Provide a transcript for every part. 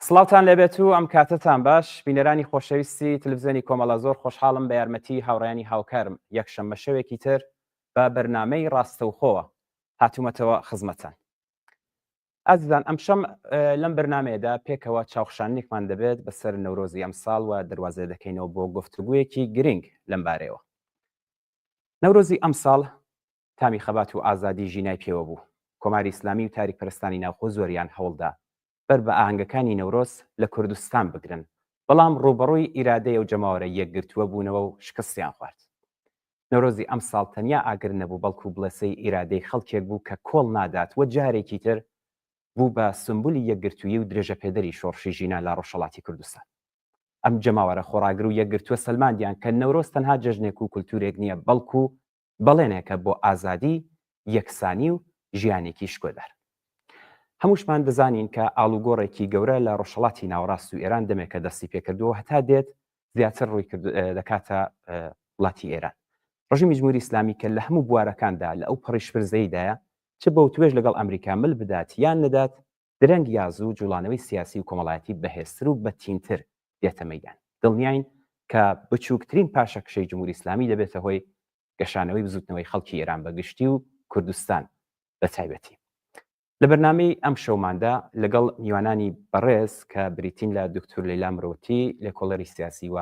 سڵاوتان لێبێت و ئەم کاتەتان باش بینەرانی خۆشەویستی تلفزیۆنی کۆمەڵە زۆر خۆشحاڵم بە یارمەتی هاوڕێیانی هاوکارم یەکشەممە شەوێکی تر بە بەرنامەی ڕاستەوخۆوە هاتوومەتەوە خزمەتان. ئازیزان ئەمشەم لەم بەرنامەیەدا پێکەوە چاوخشانێکمان دەبێت بەسەر نەورۆزی ئەمساڵ و دەروازێ دەکەینەوە بۆ گفتوگویەکی گرنگ لەم بارەیەوە. نەورۆزی ئەمساڵ تامی خەبات و ئازادی ژینای پێوە بوو. کۆماری ئیسلامی و تاریکپەرستانی ناوخۆ زۆریان هەوڵدا بەر بە ئاهەنگەکانی نەورۆز لە کوردستان بگرن، بەڵام ڕووبەڕووی ئیرادەی ئەو جەماوەرە یەکگرتووە بوونەوە و شکستیان خوارد. نەورۆزی ئەمساڵ تەنیا ئاگر نەبوو، بەڵکو بڵێسەی ئیرادەی خەڵکێک بوو کە کۆڵ نادات و جارێکی تر بوو بە سومبولی یەکگرتوویی و درێژەپێدەری شۆڕشی ژینا لە ڕۆژهەڵاتی کوردستان. ئەم جەماوەرە خۆڕاگر و یەکگرتووە سەلماندیان کە نەورۆز تەنها جەژنێک و کولتوورێک نییە، بەڵکو بەڵێنێکە بۆ ئازادی، یەکسانی و ژیانێکی شکۆدار. هەمووشمان دەزانین کە ئاڵوگۆڕێکی گەورە لە ڕۆژهەڵاتی ناوەڕاست و ئێران دەمێکە دەستی پێکردووە و هەتا دێت زیاتر ڕووی دەکاتە وڵاتی ئێران. ڕژیمی جمهوری ئیسلامی کە لە هەموو بوارەکاندا لە ئەو پەڕی شپرزەییدایە، چ بە وتوێژ لەگەڵ ئەمریکا مل بدات یان نەدات، درەنگ یا زوو جوڵانەوەی سیاسی و کۆمەڵایەتی بەهێزتر و بەتینتر دێتە مەیدان. دڵنیاین کە بچووکترین پاشەکشەی جمهوری ئیسلامی دەبێتە هۆی گەشانەوەی بزووتنەوەی خەڵکی ئێران بە گشتی و کوردستان بە تایبەتی. لە بەرنامەی ئەمشەوماندا لەگەڵ میوانانی بەڕێز کە بریتین لە دوکتور لەیلا مرۆتی لێکۆڵەری سیاسی و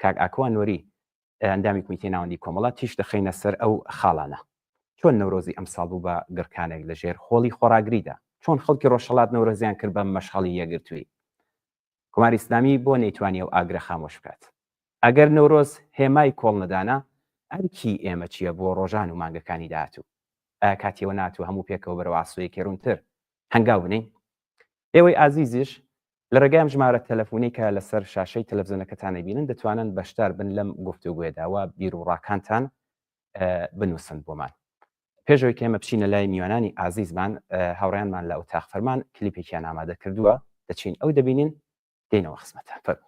کاک ئاکۆ ئەنوەری ئەندامی کۆمیتەی ناوەندی کۆمەڵە تیش دەخەینە سەر ئەو خاڵانە. چۆن نەورۆزی ئەمساڵ بوو بە گڕکانێک لە ژێر خۆڵی خۆڕاگریدا؟ چۆن خەڵکی ڕۆژهەڵات نەورۆزیان کرد بە مەشخەڵی یەکگرتوویی؟ کۆماری ئیسلامی بۆ نەیتوانی ئەو ئاگرە خامۆش بکات؟ ئەگەر نەورۆز هێمای کۆڵنەدانە، ئەرکی ئێمە چییە بۆ ڕۆژان و مانگەکانی داهاتوو؟ ئایا کاتی ئەوە نەهاتووە هەموو پێکەوە بەرەو ئاسۆیەکی ڕوونتر هەنگاو بنێین؟ ئێوەی ئازیزیش لە ڕێگای ئەم ژمارە تەلەفونەی کە لەسەر شاشەی تەلەفزیۆنەکەتان ئەیبینن دەتوانن بەشدار بن لەم گفتوگۆیەدا و بیروڕاکانتان بنووسن بۆمان. پێش ئەوەی کە ئێمە بچینە لای میوانانی ئازیزمان، هاوڕێیانمان لە ئوتاق فەرمان کلیپێکیان ئامادە کردووە، دەچین ئەو دەبینین، دێینەوە خزمەتان. فەرموو.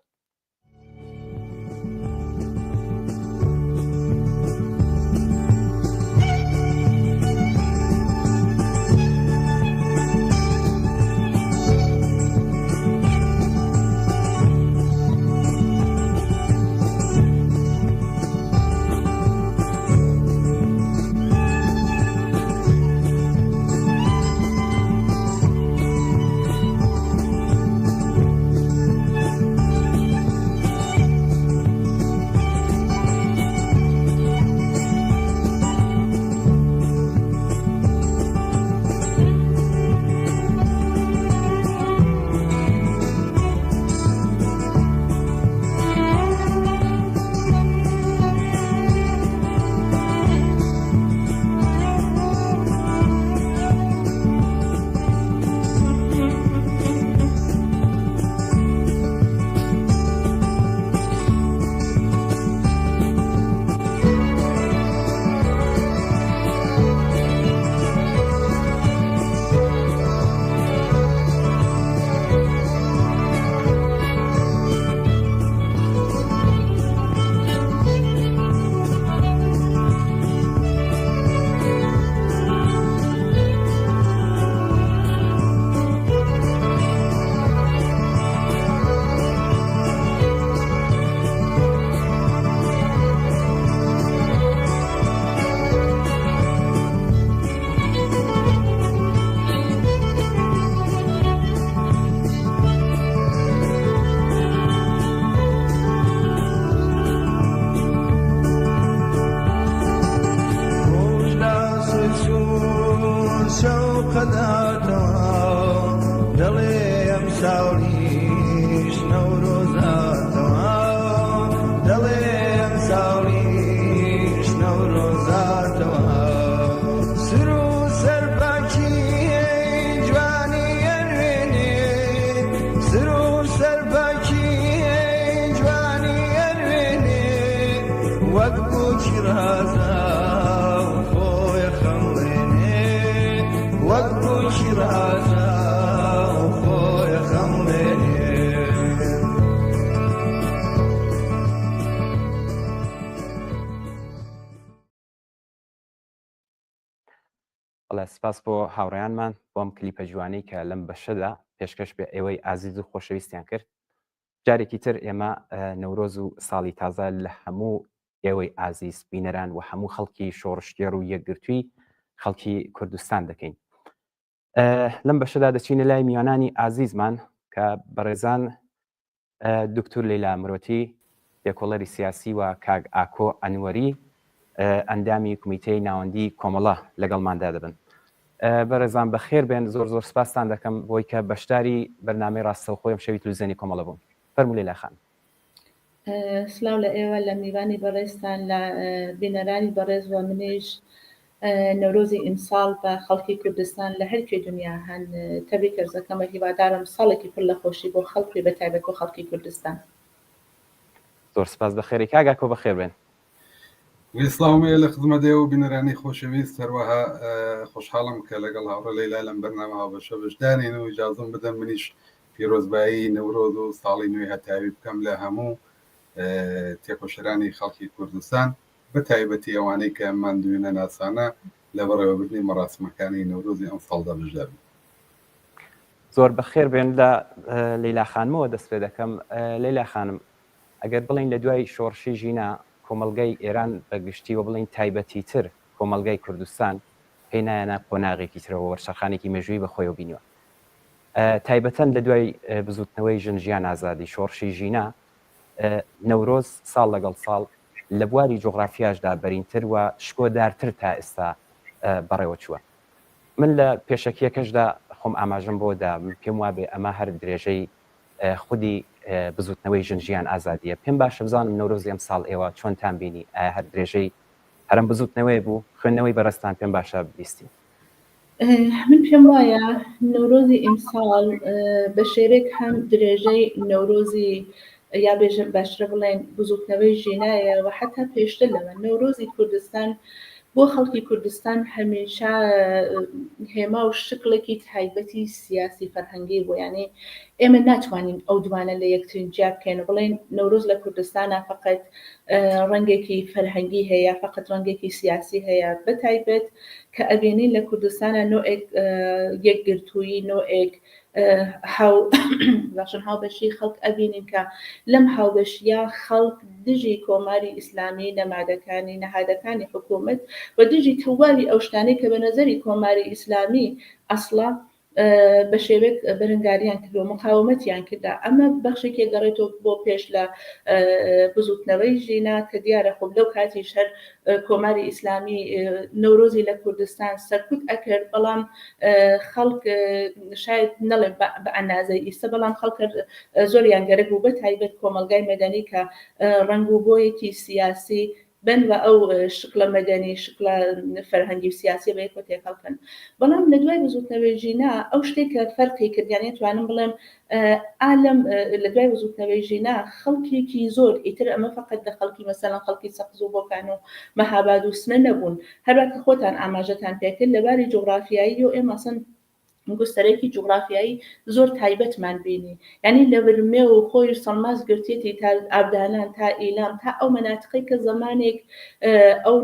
سپاس بۆ هاوڕێیانمان بۆ ئەم کلیپە جوانەی کە لەم بەشەدا پێشکەش بە ئێوەی ئازیز و خۆشەویستیان کرد. جارێکی تر ئێمە نەورۆز و ساڵی تازە لە هەموو ئێوەی ئازیز بینەران و هەموو خەڵکی شۆڕشگێڕ و یەکگرتووی خەڵکی کوردستان دەکەین. لەم بەشەدا دەچینە لای میوانانی ئازیزمان کە بەڕێزان دکتور لەیلا مرۆتی لێکۆڵەری سیاسی و کاک ئاکۆ ئەنوەری ئەندامی کومیتەی ناوەندی کۆمەڵە لەگەڵماندا دەبن. بەڕێزان بەخێر بێن زۆر زۆر سپاستان دەکەم بۆی کە بەشداری بەرنامەی ڕاستەوخۆی ئەم شەوی تلویزیۆنی کۆمەڵە بوون. فەرموو لەیلا خان. سلاو لە ئێوە لە میوانی بەڕێزتان لە بینەرانی بەڕێز و منیش نەورۆزی ئیمساڵ بە خەڵکی کوردستان لە هەر کوێ دنیا هەن تەبریک ئەرزەکەم و هیوادارم ساڵێکی پڕ لە خۆشی بۆ خەڵک بێ بە تایبەت بۆ خەڵکی کوردستان. زۆر سپاس بەخێری کاک ئاکۆ بەخێر بێن. وی سڵاوم هەیە لە خزمەت ئێوە و بینەرانی خۆشەویست هەروەها خۆشحاڵم کە لەگەڵ هاوڕێ لەیلا لەم بەرنامە هاوبەشە بەشدارین و ئیجازەم بدەن منیش پیرۆزبایی نەورۆز و ساڵی نوێی هەتاوی بکەم لە هەموو تێکۆشەرانی خەڵکی کوردستان بە تایبەتی ئەوانەی کە ماندوویی نەناسانە لە بەڕێوەبردنی مەراسمەکانی نەورۆزی ئەمساڵدا بەشدار بوون. زۆر بەخێر بێن لە لەیلا خانمەوە دەست پێ دەکەم لەیلا خانم ئەگەر بڵێین لە دوای شۆڕشی ژینا کۆمەڵگای ئێران بە گشتی و بڵێین تایبەتیتر کۆمەڵگای کوردستان پێی نایەنە قۆناغێکی ترەوە وەرچەرخانێکی مێژوویی بە خۆیەوە بینیوە تایبەتەن لە دوای بزووتنەوەی ژن ژیان ئازادی شۆڕشی ژینا نەورۆز ساڵ لەگەڵ ساڵ لە بواری جوغرافیاشدا بەرینتر و شکۆدارتر تا ئێستا بەڕێوە چووە. من لە پێشەکییەکەشدا خۆم ئاماژەم بۆ دا، من پێم وابێ ئەمە هەر درێژەی خودی بزووتنەوەی ژن ژیان ئازادییە. پێم باشە بزانم نەورۆزی ئەمساڵ ئێوە چۆنتان بینی؟ ئایا هەر درێژەی هەر ئەم بزووتنەوەیە بوو؟ خوێندنەوەی بەڕێزتان پێم باشە بیستین. من پێم وایە نەورۆزی ئیمساڵ بە شێوەیەک هەم درێژەی نەورۆزی یا بێژم باشترە بڵێن بزوتنەوەی ژینایە و حتا پێشتر لەمە نەورۆزی کوردستان بۆ خەڵکی کوردستان هەمیشە هێما و شکڵێکی تایبەتی سیاسی فەرهەنگی بوو یعنی ئێمە ناتوانین ئەو دوانە لە یەکترین جیا بکەین و بڵێن نەورۆز لە کوردستانە فقط ڕەنگێکی فەرهەنگی هەیە فقط ڕەنگێکی سیاسی هەیە بە تایبەت کە ئەبینین لە کوردستانا نۆئێک یەکگرتوویی، نۆئێک هاو باشن هاوبەشی خەڵک ئەبینین کە لەم هاوبەشیە خەڵک دژی کۆماری ئیسلامی نەمادەکانی نەهادەکانی حکوومەت و دژی تەواوی ئەو شتانەی کە بە نەزەری کۆماری ئیسلامی ئەسڵە بە شێوەیەک بەرەنگاریان کردووە، مقاومەتیان کردا. ئەمە بەخشێکی ئەگەڕێتەوە بۆ پێش لە بزووتنەوەی ژینا کە دیارە خۆ لەو کاتیش هەر کۆماری ئیسلامی نەورۆزی لە کوردستان سەرکوت ئەکرد، بەڵام خەڵک شاید نەڵێم بە ئەندازەی ئیستە، بەڵام خەڵک زۆریان گەرەک بوو، بە تایبەت کۆمەڵگای مەدەنی کە ڕەنگ و بۆیەکی سیاسی بن و ئەو شکڵە مەدەنی، شکڵە فەرهەنگی و سیاسیە بەیەکەوە تێکەڵ کەن. بەڵام لە دوای بزووتنەوەی ژینا ئەو شتێک کە فەرقی کرد، یانی ئەتوانم بڵێم ئا لەم لە دوای بزووتنەوەی ژینا خەڵکێکی زۆر ئیتر ئەمە فەقەت لە خەڵکی مەسەلەن خەڵکی سەقز و بۆکان و مەهاباد و سنە نەبوون، هەروا کە خۆتان ئاماژەتان پێ کرد لە باری جوغرافیایی و ئێمە ئەسڵەن گوستەرێکی جوغرافیایی زۆر تایبەتمان بینی یانی لە ورمێ و خۆی و سەڵماس گرتیەتی تا ئابدانان تا ئیلام تا ئەو مەناتقەی کە زەمانێک ئەو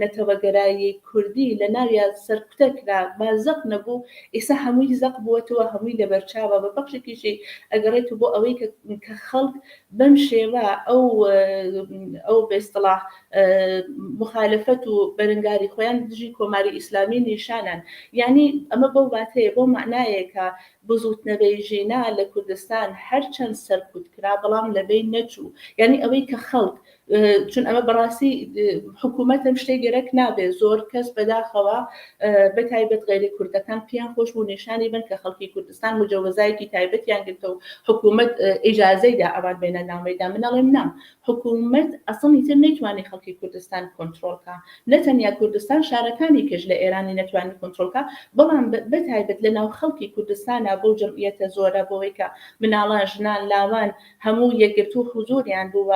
نەتەوەگەرایی کوردی لە ناویا سەرکوتە کرا با زەق نەبوو ئیسا هەمووی زەق بووەتەوە هەمووی لەبەرچاوە بە بەخشێکیشی ئەگەڕێت بۆ ئەوەی کە خەڵک بەم شێوە ئەو ئەو بە ئیستڵاح موخالفەت و بەرنگاری خۆیان دژی کۆماری ئیسلامی نیشانان. یانی ئەمە بەو واتەیە، بەو مەعنایە کە بزووتنەوەی ژینا لە کوردستان هەرچەند سەرکوت کرا بەڵام لەبەین نەچوو. یانی ئەوەی کە خەڵک چون ئەمە بەڕاستی حکوومەت ئەم شتەی گەرەک نابێ زۆر کەس بەداخەوە بە تایبەت غەیری کوردەکان پێیان خۆش بوو نیشانی بن کە خەڵکی کوردستان مجەوەزایەکی تایبەتیان گرتە و حکوومەت ئیجازەی دا ئەوان بێنە ناو مەیدان من ئەڵێم نا حکوومەت ئەسڵ ئیتر نەیتوانی خەڵکی کوردستان کۆنترۆڵ کا نە تەنیا کوردستان شارەکانی کەش لە ئێرانی نەتوانی کۆنترۆڵ کا بەڵام بە تایبەت لە ناو خەڵکی کوردستانا بەو جەمعیەتە زۆرە بەوەی کە مناڵان ژنان لاوان هەموو یەکگرتوو حوزوریان بوو و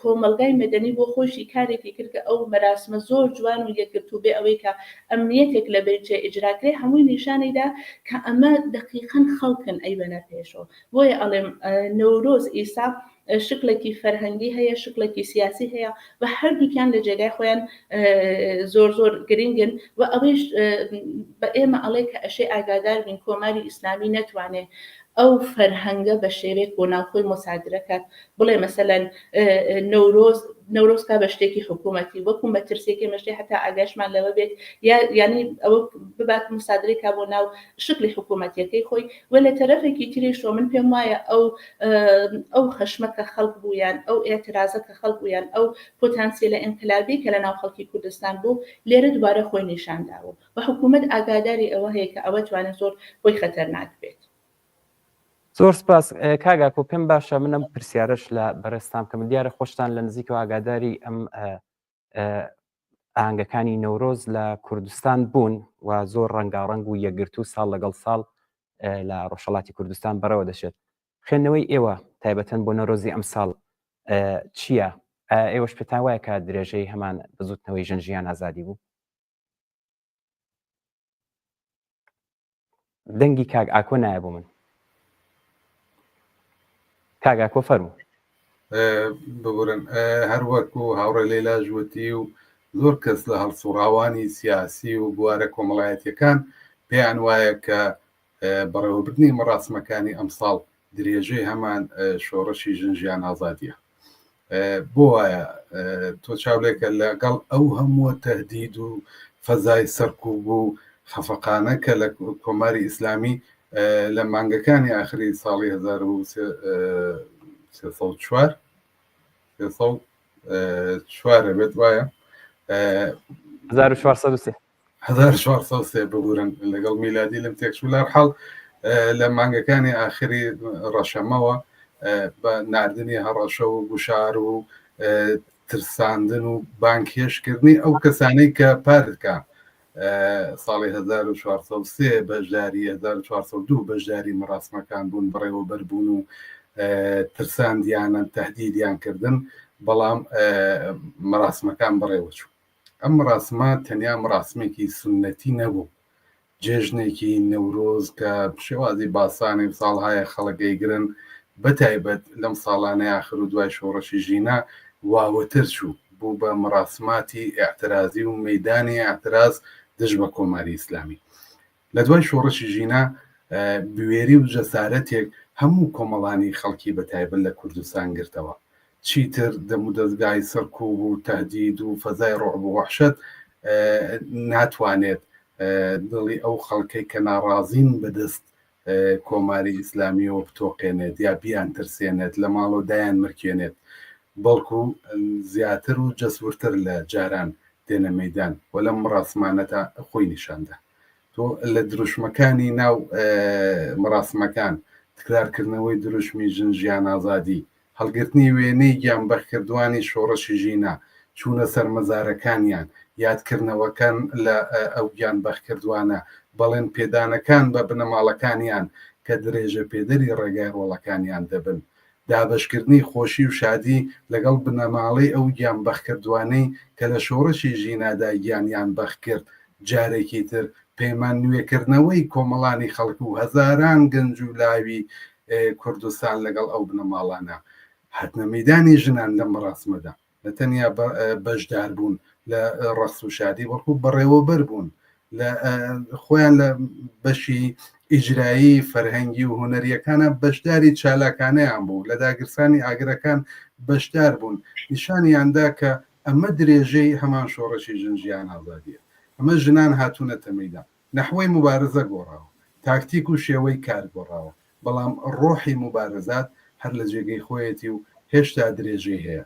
کۆمەڵگا. کۆمەڵگای مەدەنی بۆ خۆیشی کارێکی کرد کە ئەو مەراسمە زۆر جوان و یەکگرتوو بێ ئەوەی کە ئەمنیەتێک لە بەینچێ ئیجرا کرێ هەمووی نیشانی دا کە ئەمە دەقیقەن خەڵکن ئەیبەنە پێشەوە. بۆیە ئەڵێم نەورۆز ئیسا شکڵێکی فەرهەنگی هەیە، شکڵێکی سیاسی هەیە و هەردووکیان لە جێگای خۆیان زۆر زۆر گرنگن و ئەوەیش بە ئێمە ئەڵێ کە ئەشێ ئاگادار بین کۆماری ئیسلامی نەتوانێ ئەو فەرهەنگە بە شێوەیەک بۆ ناوخۆی مۆسادرە کات بڵێ مەسەلەن نەورۆز نەورۆز کا بە شتێکی حکوومەتی وەکو مەترسیەکی مەشتێ هەتا ئاگاشمان لەوە بێت یا یعنی ئەوە ببات مسادرەی کا بۆ ناو شکلی حکوومەتیەکەی خۆی و لە تەرەفێکی تریشەوە من پێم وایە ئەو ئەو خەشمە کە خەڵک بوو یان ئەو ئێعترازە کە خەڵک بوو یان ئەو پۆتانسیەلە ئینقلابی کە لە ناو خەڵکی کوردستان بوو لێرە دووبارە خۆی نیشان داوە و حکوومەت ئاگاداری ئەوە هەیە کە ئەوە توانێت زۆر بۆی خەتەرناک بێت. زۆر سپاس کاک ئاکۆ پێم باشە من ئەم پرسیارەش لە بەڕێزتان بکەم دیارە خۆشتان لە نزیکەوە ئاگاداری ئەم ئاهەنگەکانی نەورۆز لە کوردستان بوون و زۆر ڕەنگاڕەنگ و یەکگرتوو ساڵ لەگەڵ ساڵ لە ڕۆژهەڵاتی کوردستان بەڕێوە دەچێت خوێندنەوەی ئێوە تایبەتەن بۆ نەورۆزی ئەمساڵ چییە؟ ئێوەش پێتان وایە کە درێژەی هەمان بزوتنەوەی ژن ژیان ئازادی بوو؟ دەنگی کاک ئاکۆ نایە بۆ من کاک ئاکۆ فەرموو. ببورن هەر وەکو هاوڕێ لەیلاش وتی و زۆر کەس لە هەڵسوڕاوانی سیاسی و بوارە کۆمەڵایەتیەکان پێیان وایە کە بەڕێوەبردنی مەڕاسمەکانی ئەمساڵ درێژەی هەمان شۆڕشی ژن ژیان ئازادیە بۆ وایە تۆ چاولێکە لەگەڵ ئەو هەمووە تهدید و فەزای سەرکوب و خەفەقانە کە لە کۆماری ئیسلامی لە مانگەکانی ئاخری ساڵی 1304 304 بێت وایە 1403 1403 ببورن لەگەڵ میلادی لەم تێکچوو لە حاڵ لە مانگەکانی ئاخری ڕەشەمەوە بە ناردنی هەڕەشە و گوشار و ترساندن و بانگهێشتکردنی ئەو کەسانەی کە پارکە ساڵی 1403 بەشداری 1402 بەشداری مەراسمەکان بوون بەڕێوەبەر بوون و ترساندیانن تهدیدیان کردن بەڵام مەراسمەکان بەڕێوەچوو ئەم مەراسمە تەنیا مەراسمێکی سوننەتی نەبوو، جێژنێکی نەورۆز کە شێوازی باسانی و ساڵهایە خەڵک ئەیگرن، بەتایبەت لەم ساڵانەی ئاخر و دوای شۆڕشی ژینا واوەتر چوو، بوو بە مەراسماتی ئیعترازی و مەیدانی ئیعتراز دژ بە کۆماری ئیسلامی. لە دوای شۆڕشی ژینا بوێری و جەسارەتێک هەموو کۆمەڵانی خەڵکی بە تایبەت لە کوردستان گرتەوە. چیتر دەمودەزگای سەرکوب و تەهدید و فەزای ڕوعب و وەحشەت ناتوانێت دڵی ئەو خەڵکەی کە ناڕازین بە دەست کۆماری ئیسلامیەوە بتۆقێنێت یا بیانترسێنێت لە ماڵەوە دایانمرکێنێت بەڵکو زیاتر و جەسورتر لە جاران دێنە مەیدان و لەم مڕاسمانەتا خۆی نیشاندا. تۆ لە دروشمەکانی ناو مەراسمەکان، تکرارکردنەوەی دروشمی ژن ژیان ئازادی، هەڵگرتنی وێنەی گیانبەختکردوانی شۆڕشی ژینا، چوونە سەر مەزارەکانیان، یادکردنەوەکان لە ئەو گیانبەختکردوانە، بەڵێن پێدانەکان بە بنەماڵەکانیان کە درێژەپێدەری ڕێگای ڕۆڵەکانیان دەبن، دابەشکردنی خۆشی و شادی لەگەڵ بنەماڵەی ئەو گیانبەختکردوانەی کە لە شۆڕشی ژینادا گیانیان بەختکرد، جارێکی تر پەیمان نوێکردنەوەی کۆمەڵانی خەڵک و هەزاران گەنج و لاوی کوردستان لەگەڵ ئەو بنەماڵانە. هاتنە مەیدانی ژنان لەم مەراسمەدا نە تەنیا بەشدار بوون لە ڕەقس و شادی بەڵکو بەڕێوەبەر بوون لە خۆیان لە بەشی ئیجرایی فەرهەنگی و هونەریەکانە بەشداری چالاکانەیان بوو لە داگرسانی ئاگرەکان بەشدار بوون نیشانیاندا کە ئەمە درێژەی هەمان شۆڕشی ژن ژیان ئازادیە ئەمە ژنان هاتوونەتە مەیدان نەحوەی موبارزە گۆڕاوە، تاکتیک و شێوەی کار گۆڕاوە، بەڵام ڕۆحی موبارزات هەر لە جێگەی خۆیەتی و هێشتا درێژەی هەیە.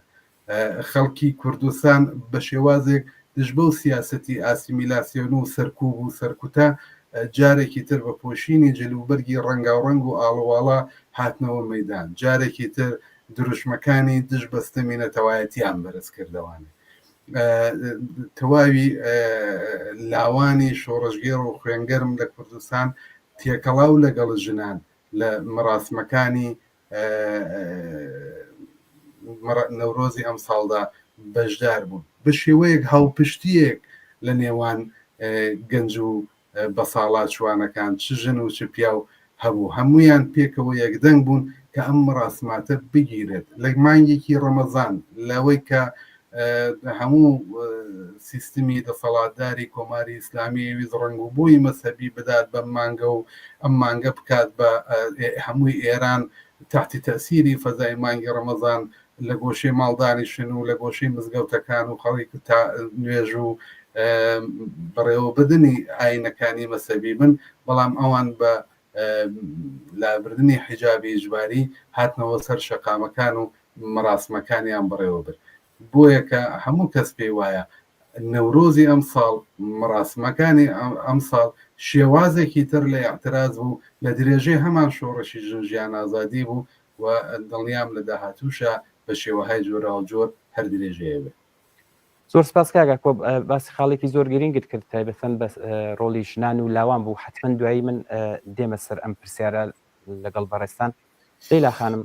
خەڵکی کوردستان بە شێوازێک دژ بەو سیاسەتی ئاسیمیلاسیۆن و سەرکوب و سەرکوتە جارێکی تر بە پۆشینی جلوبەرگی ڕەنگاوڕەنگ و ئاڵوواڵا هاتنەوە مەیدان، جارێکی تر دروشمەکانی دژ بە ستەمی نەتەوایەتیان بەرز کردەوانێ. تەواوی لاوانی شۆڕشگێڕ و خوێنگەرم لە کوردستان تێکەڵاو لەگەڵ ژنان لە مەراسمەکانی. نەورۆزی ئەمساڵدا بەشدار بوون. بە شێوەیەک هاوپشتییەک لە نێوان گەنج و بەساڵاچووانەکان چ ژن و چ پیاو هەبوو، هەموویان پێکەوە یەکدەنگ بوون کە ئەم مەراسماتە بگیرێت لە مانگێکی ڕەمەزان لەوەی کە هەموو سیستمی دەسەڵاتداری کۆماری ئیسلامی ویست ڕەنگ و بۆی مەزهەبی بدات بەم مانگە و ئەم مانگە بکات بە هەمووی ئێران تحتی تەسیری فەزای مانگی ڕەمەزان لە گۆشەی ماڵ دانیشن و لە گۆشەی مزگەوتەکان و خەڵک تا نوێژ و بەڕێوەبردنی ئاینەکانی مەسەبی بن، بەڵام ئەوان بە لابردنی حیجابی ئیجباری هاتنەوە سەر شەقامەکان و مەراسمەکانیان بەڕێوەبرد. بۆیە کە هەموو کەس پێی وایە نەورۆزی ئەمساڵ، مەراسمەکانی ئەمساڵ شێوازێکی تر لە ئیعتراز بوو، لە درێژەی هەمان شۆڕشی ژن ژیان ئازادی بوو و دڵنیام لە داهاتووشا بە شێوەهای جۆراوجۆر هەر درێژەی ئەبێ. زۆر سپاس کاک ئاکۆ، باسی خاڵێکی زۆر گرینگت کرد تایبەتەن بە ڕۆڵی ژنان و لاوان بوو، حەتمەن دوایی من دێمە سەر ئەم پرسیارە لەگەڵ بەڕێزتان. لەیلا خانم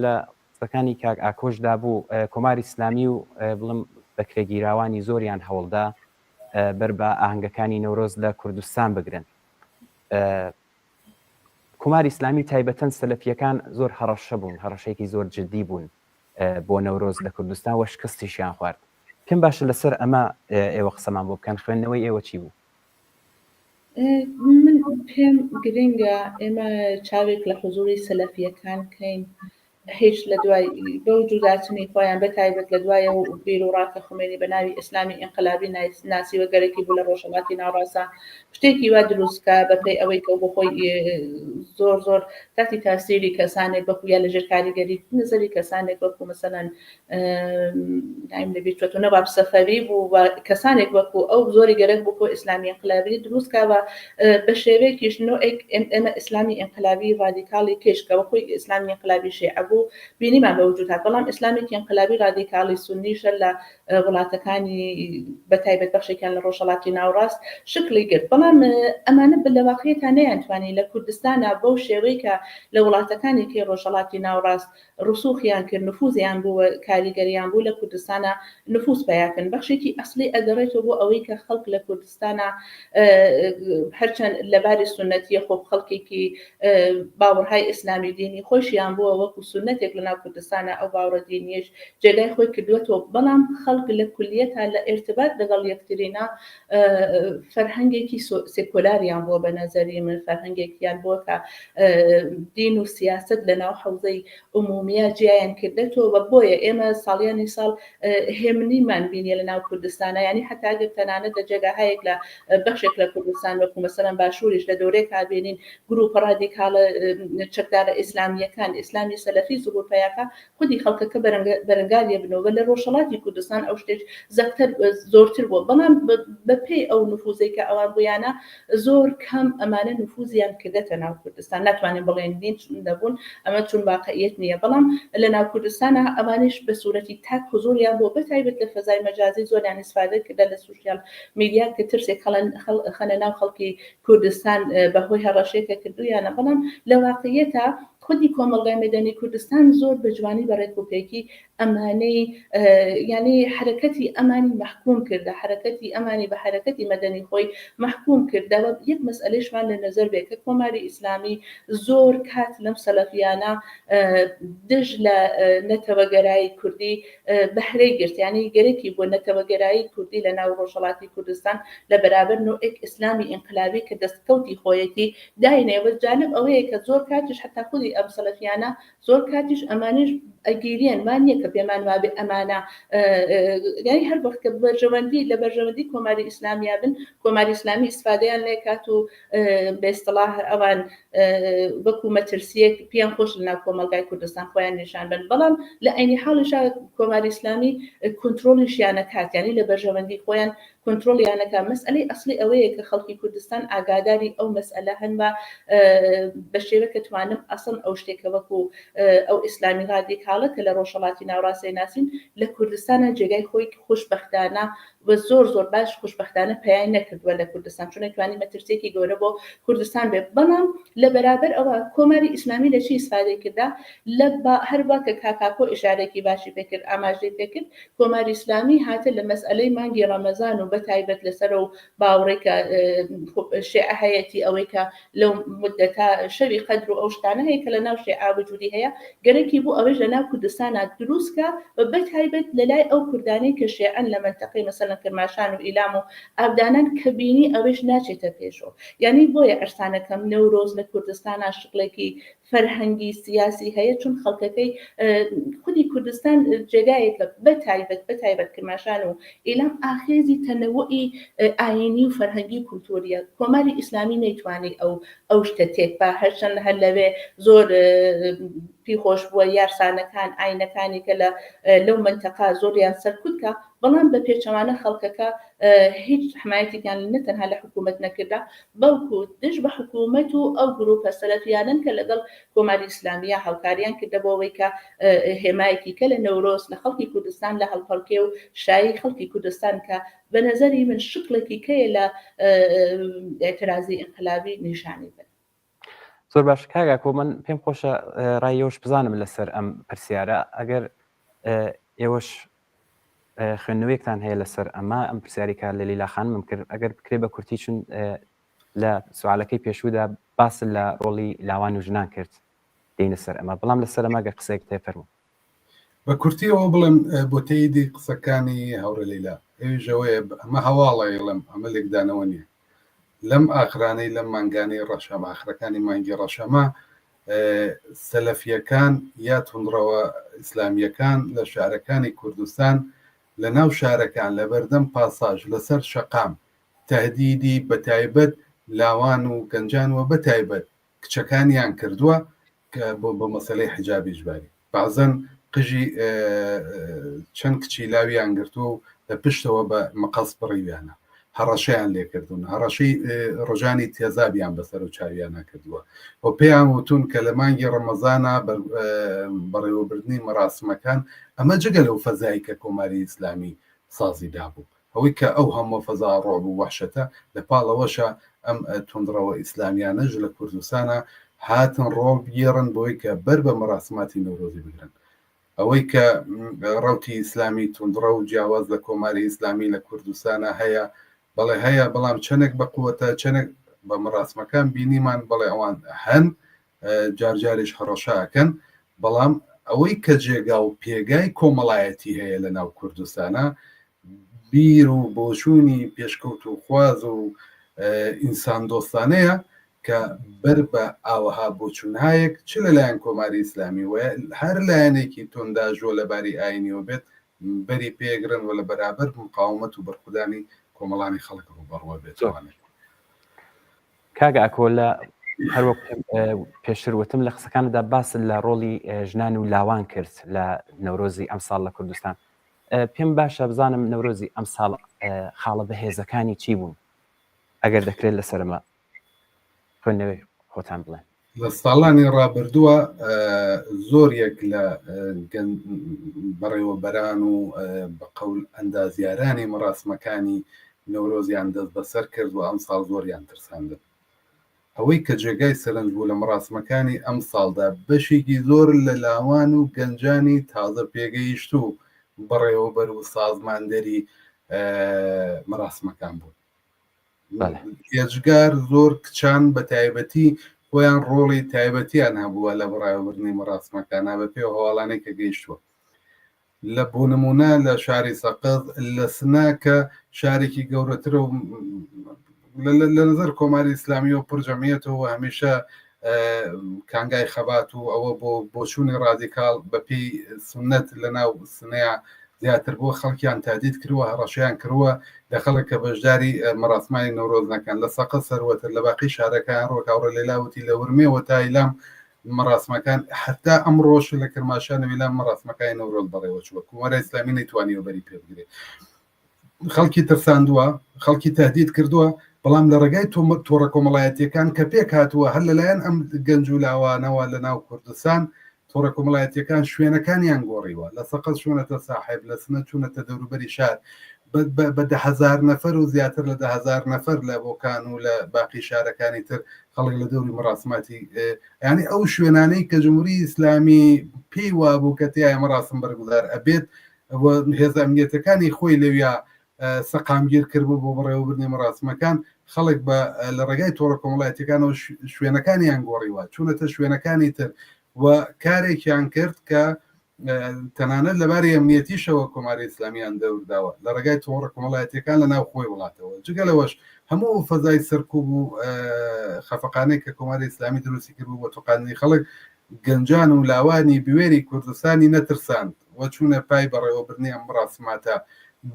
لە قسەکانی کاک ئاکۆشدا بوو کۆماری ئیسلامی و بڵم بەکرێگیراوانی زۆریان هەوڵدا بەر بە ئاهەنگەکانی نەورۆز لە کوردستان بگرن. کۆماری ئیسلامی تایبەتەن سەلەفییەکان زۆر هەڕەشە بوون، هەڕەشەیەکی زۆر جدی بوون بۆ نەورۆز لە کوردستان و شکستیشیان خوارد. پێم باشە لەسەر ئەمە ئێوە قسەمان بۆ بکەن، خوێندنەوەی ئێوە چی بوو؟ من پێم گرنگە ئێمە چاوێک لە حزوری سەلەفییەکان بکەین هیچ لە دوای بەو جوداچنی خۆیان بە تایبەت لە دوای ئەو بیروڕا کە خومێنی بە ناوی ئیسلامی ئینقلابی ناسیوە گەرەکی بوو لە ڕۆژهەڵاتی ناوەڕاستدا شتێکی وا دروست کا بە پێی ئەوەی کە بۆ خۆی زۆر زۆر تاتی تاسیری کەسانێک وەکو یا لەژێر کاریگەری نظری کەسانێک وەکو مەسەلەن نایم لەبیر چۆتەوە نەواب سەفەوی بوو و کەسانێک وەکو ئەو زۆری گەرەک بوو کۆ ئیسلامی ئینقلابی دروست کا و بە شێوەیەکیش نوعێک ئێمە ئیسلامی ئینقلابی ڕادیکاڵی کێش کە وەخۆی ئیسلامی ئینقلابی شیعە بوو بینیمان بە وجود هات بەڵام ئیسلامێکی ئینقلابی ڕادیکاڵی سوننیشە لە وڵاتەکانی بە تایبەت بەخشێکیان لە ڕۆژهەڵاتی ناوڕاست شکڵی گرت بەڵام ئەمانە لە واقعیەتا نەیانتوانی لە کوردستانا بەو شێوەی کە لە وڵاتەکانی کەی ڕۆژهەڵاتی ناوڕاست ڕسوخیان کرد، نفوزیان بوو و کاریگەریان بوو لە کوردستانا نفوز پەیا کردن. بەخشێکی ئەسڵی ئەگەڕێتەوە بۆ ئەوەی کە خەڵک لە کوردستانا هەرچەند لە باری سوننەتیە خۆ خەڵکێکی باوەڕهای ئیسلامی دینی خۆیشیان بووە وەکو سوننەتێک لە ناو کوردستانا ئەو باوەڕە دینیەش جێگای خۆی کردووەتەوە بەڵام خەڵک لە کولیەتا لە ئیرتبات لەگەڵ یەکترینا فەرهەنگێکی سێکۆلاریان بووە بە نەزەری من فەرهەنگێکیان بووە کە دین و سیاسەت لە ناو حەوزەی عمومیە جیایان کردێتەوە و بۆیە ئێمە ساڵیانی ساڵ هێمنیمان بینیە لە ناو کوردستانە یعنی حتا ئەگەر تەنانەت لە جێگاهایەک لە بەشێک لە کوردستان وەکو مەسەلەن باشووریش لە دەورێکا بینین گروپە ڕادیکاڵە چەکدارە ئیسلامییەکان ئیسلامی سەلەفی زهور پیاکە خودی خەڵکەکە بەرەنگاریە بنەوە لە ڕۆژهەڵاتی کوردستان ئەو شتێک زەقتر زۆرتر بووە بەڵام بەپێی ئەو نفوزەی کە ئەوان بوویانە زۆر کەم ئەمانە نفوزیان کردێتە ناو کوردستان ناتوانین بڵێن نین نەبوون ئەمە چون واقعیت نییە بەڵام لە ناو کوردستانە ئەوانیش بە سوورەتی تاک حزوریان بۆ بەتایبەت لە فەزای مەجازی زۆریان ئیسفادە کردە لە سوسیال میدیا کە ترسێک خەنە ناو خەڵکی کوردستان بەهۆی هەڕەشەیەکە کردوویانە بەڵام لە واقعیەتە خودی کۆمەڵگای مەدەنی کوردستان زۆر بە جوانی بە ڕێک و پێکی ئەمانەی یانی حەرەکەتی ئەمانی مەحکوم کردە حەرەکەتی ئەمانی بە حەرەکەتی مەدەنی خۆی مەحکوم کردە و یەک مەسئەلەیشمان لە نەزەر بێ کە کۆماری ئیسلامی زۆر کات لەم سەلەفیانە دژ لە نەتەوەگەرایی کوردی بەهرەی گرت یانی گەرەکی بووە نەتەوەگەرایی کوردی لە ناو ڕۆژهەڵاتی کوردستان لە بەرابەر نوعێک ئیسلامی ئینقلابی کە دەستکەوتی خۆیەتی داینێ بەس جالب ئەوەیە کە زۆر کاتیش حەتا خودی ئەم سەلەفیانە زۆر کاتیش ئەمانیش ئەگیریەن وا نییە کە پێمان وابێ ئەمانە یانی هەر وەخت کە بەرژەوەندی لە بەرژەوەندی کۆماری ئیسلامیا بن کۆماری ئیسلامی ئیسفادەیان لێکات و بە ئیستڵاح ئەوان وەکو مەترسیەک پێیان خۆش لە ناو کۆمەڵگای کوردستان خۆیان نیشان بن بەڵام لە عەینی حاڵیشا کۆماری ئیسلامی کونترۆڵیشیانە کات یانی لە بەرژەوەندی خۆیان. کۆنترۆڵیان نەکا. مەسئەلەی ئەسڵی ئەوەیە کە خەڵکی کوردستان ئاگاداری ئەو مەسئەلە هەن و بە شێوە کە توانم ئەسڵن ئەو شتێک کە وەکوو ئەو ئیسلامی ڕادیکاڵە کە لە ڕۆژهەڵاتی ناوڕاست ئەیناسین لە کوردستانا جێگای خۆی خوشبەختانە و زۆر زۆر باش خوشبەختانە پەیای نەکردووە لە کوردستان چون ئەیتوانی مەترسیەکی گەورە بۆ کوردستان بێ بەڵام لە بەرابەر ئەوە کۆماری ئیسلامی لە چی ئیسفادەی کردا لە هەر وا کە کاک ئاکۆ ئیشارەیەکی باشی پێ کرد ئاماژەی پێ کرد کۆماری ئیسلامی هاتە لە مەسئەلەی مانگی ڕەمەزان و بە تایبەت لەسەر ئەو باوڕەی کە شێعە هەیەتی ئەوەی کە لەو موددەتە شەوی قەدر و ئەو شتانە هەیە کە لە ناو شێعە وجودی هەیە گەرەکی بوو ئەوەیش لە ناو کوردستانا دروست کا و بە تایبەت لە لای ئەو کوردانەی کە شێعەن لە مەنتەقەی مەسەلەن کرماشان و ئیلام و ئابدانان کە بینی ئەوەیش ناچێتە پێشۆ یانی بۆیە عرسانەکەم نەورۆز لە کوردستانا شکڵێکی فەرهەنگی سیاسی هەیە چون خەڵکەکەی خودی کوردستان جێگایەکە بە تایبەت بە تایبەت کرماشان و ئیلام ئاخێزی تەنەوعی ئایینی و فەرهەنگی و کولتووریە کۆماری ئیسلامی نەیتوانی ئەو ئەو شتە تێک با هەرچەند هەر لەوێ زۆر پی خۆش بووە یارسانەکان ئاینەکانی کە لە لەو مەنتەقا زۆریان سەرکوت کە بەڵام بە پێچەوانە خەڵکەکە هیچ حمایەتێکیان نە تەنها لە حکوومەت نەکردا بەڵکو دژ بە حکوومەت و ئەو گرووپە سەلەفیانەن کە لەگەڵ کۆماری ئیسلامییا هاوکاریان کردە بۆ ئەوەی کە هێمایەکی کە لە نەورۆز لە خەڵکی کوردستان لە هەڵپەڕکێ و شایی خەڵکی کوردستان کە بە نەزەری من شکڵێکی کەیە لە ئێعترازی ئینقلابی نیشانی بن. زۆر باش کاک ئاکۆ من پێم خۆشە ڕای ئێوەش بزانم لەسەر ئەم پرسیارە ئەگەر ئێوەش خوێندنەوەیەکتان هەیە لەسەر ئەمە ئەم پرسیاری کە لە لیلا خانمم کرد ئەگەر بکرێ بە کورتی چون لە سوالەکەی پێشوودا باس لە ڕۆڵی لاوان و ژنان کرد دێینە سەر ئەمە بەڵام لەسەر ئەمە گەر قسەیەک تێ فەرموو. بە کورتی ئەوە بڵێم بۆ تەییدی قسەکانی هاوڕێ لەیلا ئەویش ئەوەیە ئەمە هەواڵە ئەیڵێم ئەمە لێکدانەوە نییە لەم ئاخرانەی لەم مانگانەی ڕەشەمە ئاخرەکانی مانگی ڕەشەمە سەلەفیەکان یا توندڕەوە ئیسلامیەکان لە شارەکانی کوردستان لە ناو شارەکان لە بەردەم پاساژ لەسەر شەقام تهدیدی بەتایبەت لاوان و گەنجان و بەتایبەت کچەکانیان کردووە کە بۆ بە مەسەلەی حیجابی ئیجباری بەعزەن قژی چەند کچی لاویان گرتووە و لە پشتەوە بە مقەس بڕیویانە هەڕەشەیان لێکردوون هەڕەشەی ڕژانی تێزابیان بەسەر و چاویانە کردووە و پێیان وتون کە لە مانگی ڕەمەزانە بەڕێوەبردنی مەراسمەکان ئەمە جگە لەو فەزای کە کۆماری ئیسلامی سازی دابوو ئەوەی کە ئەو هەمووە فەزا ڕوعب و وەحشەتە، لە پاڵ ئەوەشا ئەم توندڕەوە ئیسلامیانەش لە کوردستانا هاتن ڕۆڵ بگێڕن بۆی کە بەر بە مەراسماتی نەورۆزی بگرن. ئەوەی کە ڕەوتی ئیسلامی توندڕەو جیاواز لە کۆماری ئیسلامی لە کوردستانا هەیە، بەڵێ هەیە، بەڵام چەنێک بە قوەتە، چەنێک بە مەراسمەکان بینیمان، بەڵێ ئەوان هەن، جار جاریش هەڕەشە ئەکەن، بەڵام ئەوەی کە جێگا و پێگای کۆمەڵایەتی هەیە لە ناو کوردستانا بیر و بۆچوونی پێشکەوتووخواز و ئینسان دۆستانەیە کە بەر بە ئاوەها بۆچوونهایەک چ لە لایەن کۆماری ئیسلامی و هەر لایەنێکی تونداژۆ لە باری ئایینیەوە بێت بەری پێگرن و لە بەرابەر مقاومەت و بەرخودانی کۆمەڵانی خەڵک ڕووبەڕووە بێتەوانێ. کاک ئاکۆ لە هەروەک پێشتر وتم لە قسەکاندا باست لە ڕۆڵی ژنان و لاوان کرد لە نەورۆزی ئەمساڵ لە کوردستان پێم باشە بزانم نەورۆزی ئەمساڵ خاڵە بەهێزەکانی چی بوون ئەگەر دەکرێت لەسەرمە خوێندنەوەی خۆتان بڵێن. لە ساڵانی ڕابردووە زۆر یەک لە بەڕێوەبەران و بە قەول ئەندازیارانی مەراسمەکانی نەورۆزیان دەست بەسەر کرد و ئەمساڵ زۆریان ترساندن. ئەوەی کە جێگای سەرنج بوو لە مەراسمەکانی ئەمساڵدا بەشێکی زۆر لە لاوان و گەنجانی تازە پێگەیشتوو بەڕێوەبەر و سازماندەری مەراسمەکان بوون. ئێجگار زۆر کچان بە تایبەتی خۆیان ڕۆڵی تایبەتیان هەبووە لە بەڕێوەبردنی مەراسمەکانە بە پێ هەواڵانێک کە گەیشتووە لە بۆ نمونە لە شاری سەقز لە سنە کە شارێکی گەورەترە و لە نظر کۆماری ئیسلامی و پرجەمیەتەوە هەمیشە کانگای خەبات و ئەوە بۆ بۆچوونی ڕادیکاڵ بەپێی سنت لە ناو سنەیە زیاتر بۆ خەڵکیان تادید کردووە هەڕەشەیان کردووە لە خەڵک کە بەشداری مەراسمانی نەورۆز نەکەن لە سەقز سەروەتر لە باقی شارەکان ڕۆک هاوڕێ لەیلا وتی لە ورمێوە تا ئیلام مەراسمەکان حتا ئەمڕۆش لە کرماشان و ئیلام مەراسمەکانی نەورۆز بەڕێوە چووە کۆماری ئیسلامی نەیتوانیوە بەری پێ بگرێ. خەڵکی ترساندووە، خەڵکی تهدید کردووە، بەڵام لە ڕێگای تۆڕە کۆمەڵایەتییەکان کە پێکهاتووە هەر لەلایەن ئەم گەنج و لاوانەوە لە ناو کوردستان، تۆڕە کۆمەڵایەتییەکان شوێنەکانیان گۆڕیوە، لە سەقز چوونەتە ساحێب، لە سنە چوونەتە دەوروبەری شار، بە 10,000 نەفەر و زیاتر لە 10,000 نەفەر لە بۆکان و لە باقی شارەکانی تر خەڵک لە دەوری مەراسماتی یانی ئەو شوێنانەی کە جمهوری ئیسلامی پێی وابوو کە تیایە مەراسم بەرگوزار ئەبێت و هێزە ئەمنیەتەکانی خۆی لەویا سەقامگیر کردبوو بۆ بەڕێوەبردنی مەراسمەکان، خەڵک بە لە ڕێگای تۆڕە کۆمەڵایەتیەکانەوە شوێنەکانیان گۆڕیوە، چوونەتە شوێنەکانی تر و کارێکیان کرد کە تەنانەت لەباری ئەمنیەتیشەوە کۆماری ئیسلامیان دەورداوە لە ڕێگای تۆڕە کۆمەڵایەتیەکان لە ناو خۆی وڵاتەوە. جگە لەوەش هەموو ئەو فەزای سەرکوب و خەفەقانەی کە کۆماری ئیسلامی دروستی کردبوو بۆ تۆقاندنی خەڵک، گەنجان و لاوانی بوێری کوردستانی نەترساند و چوونە پای بەڕێوەبردنی ئەم مڕاسماتە،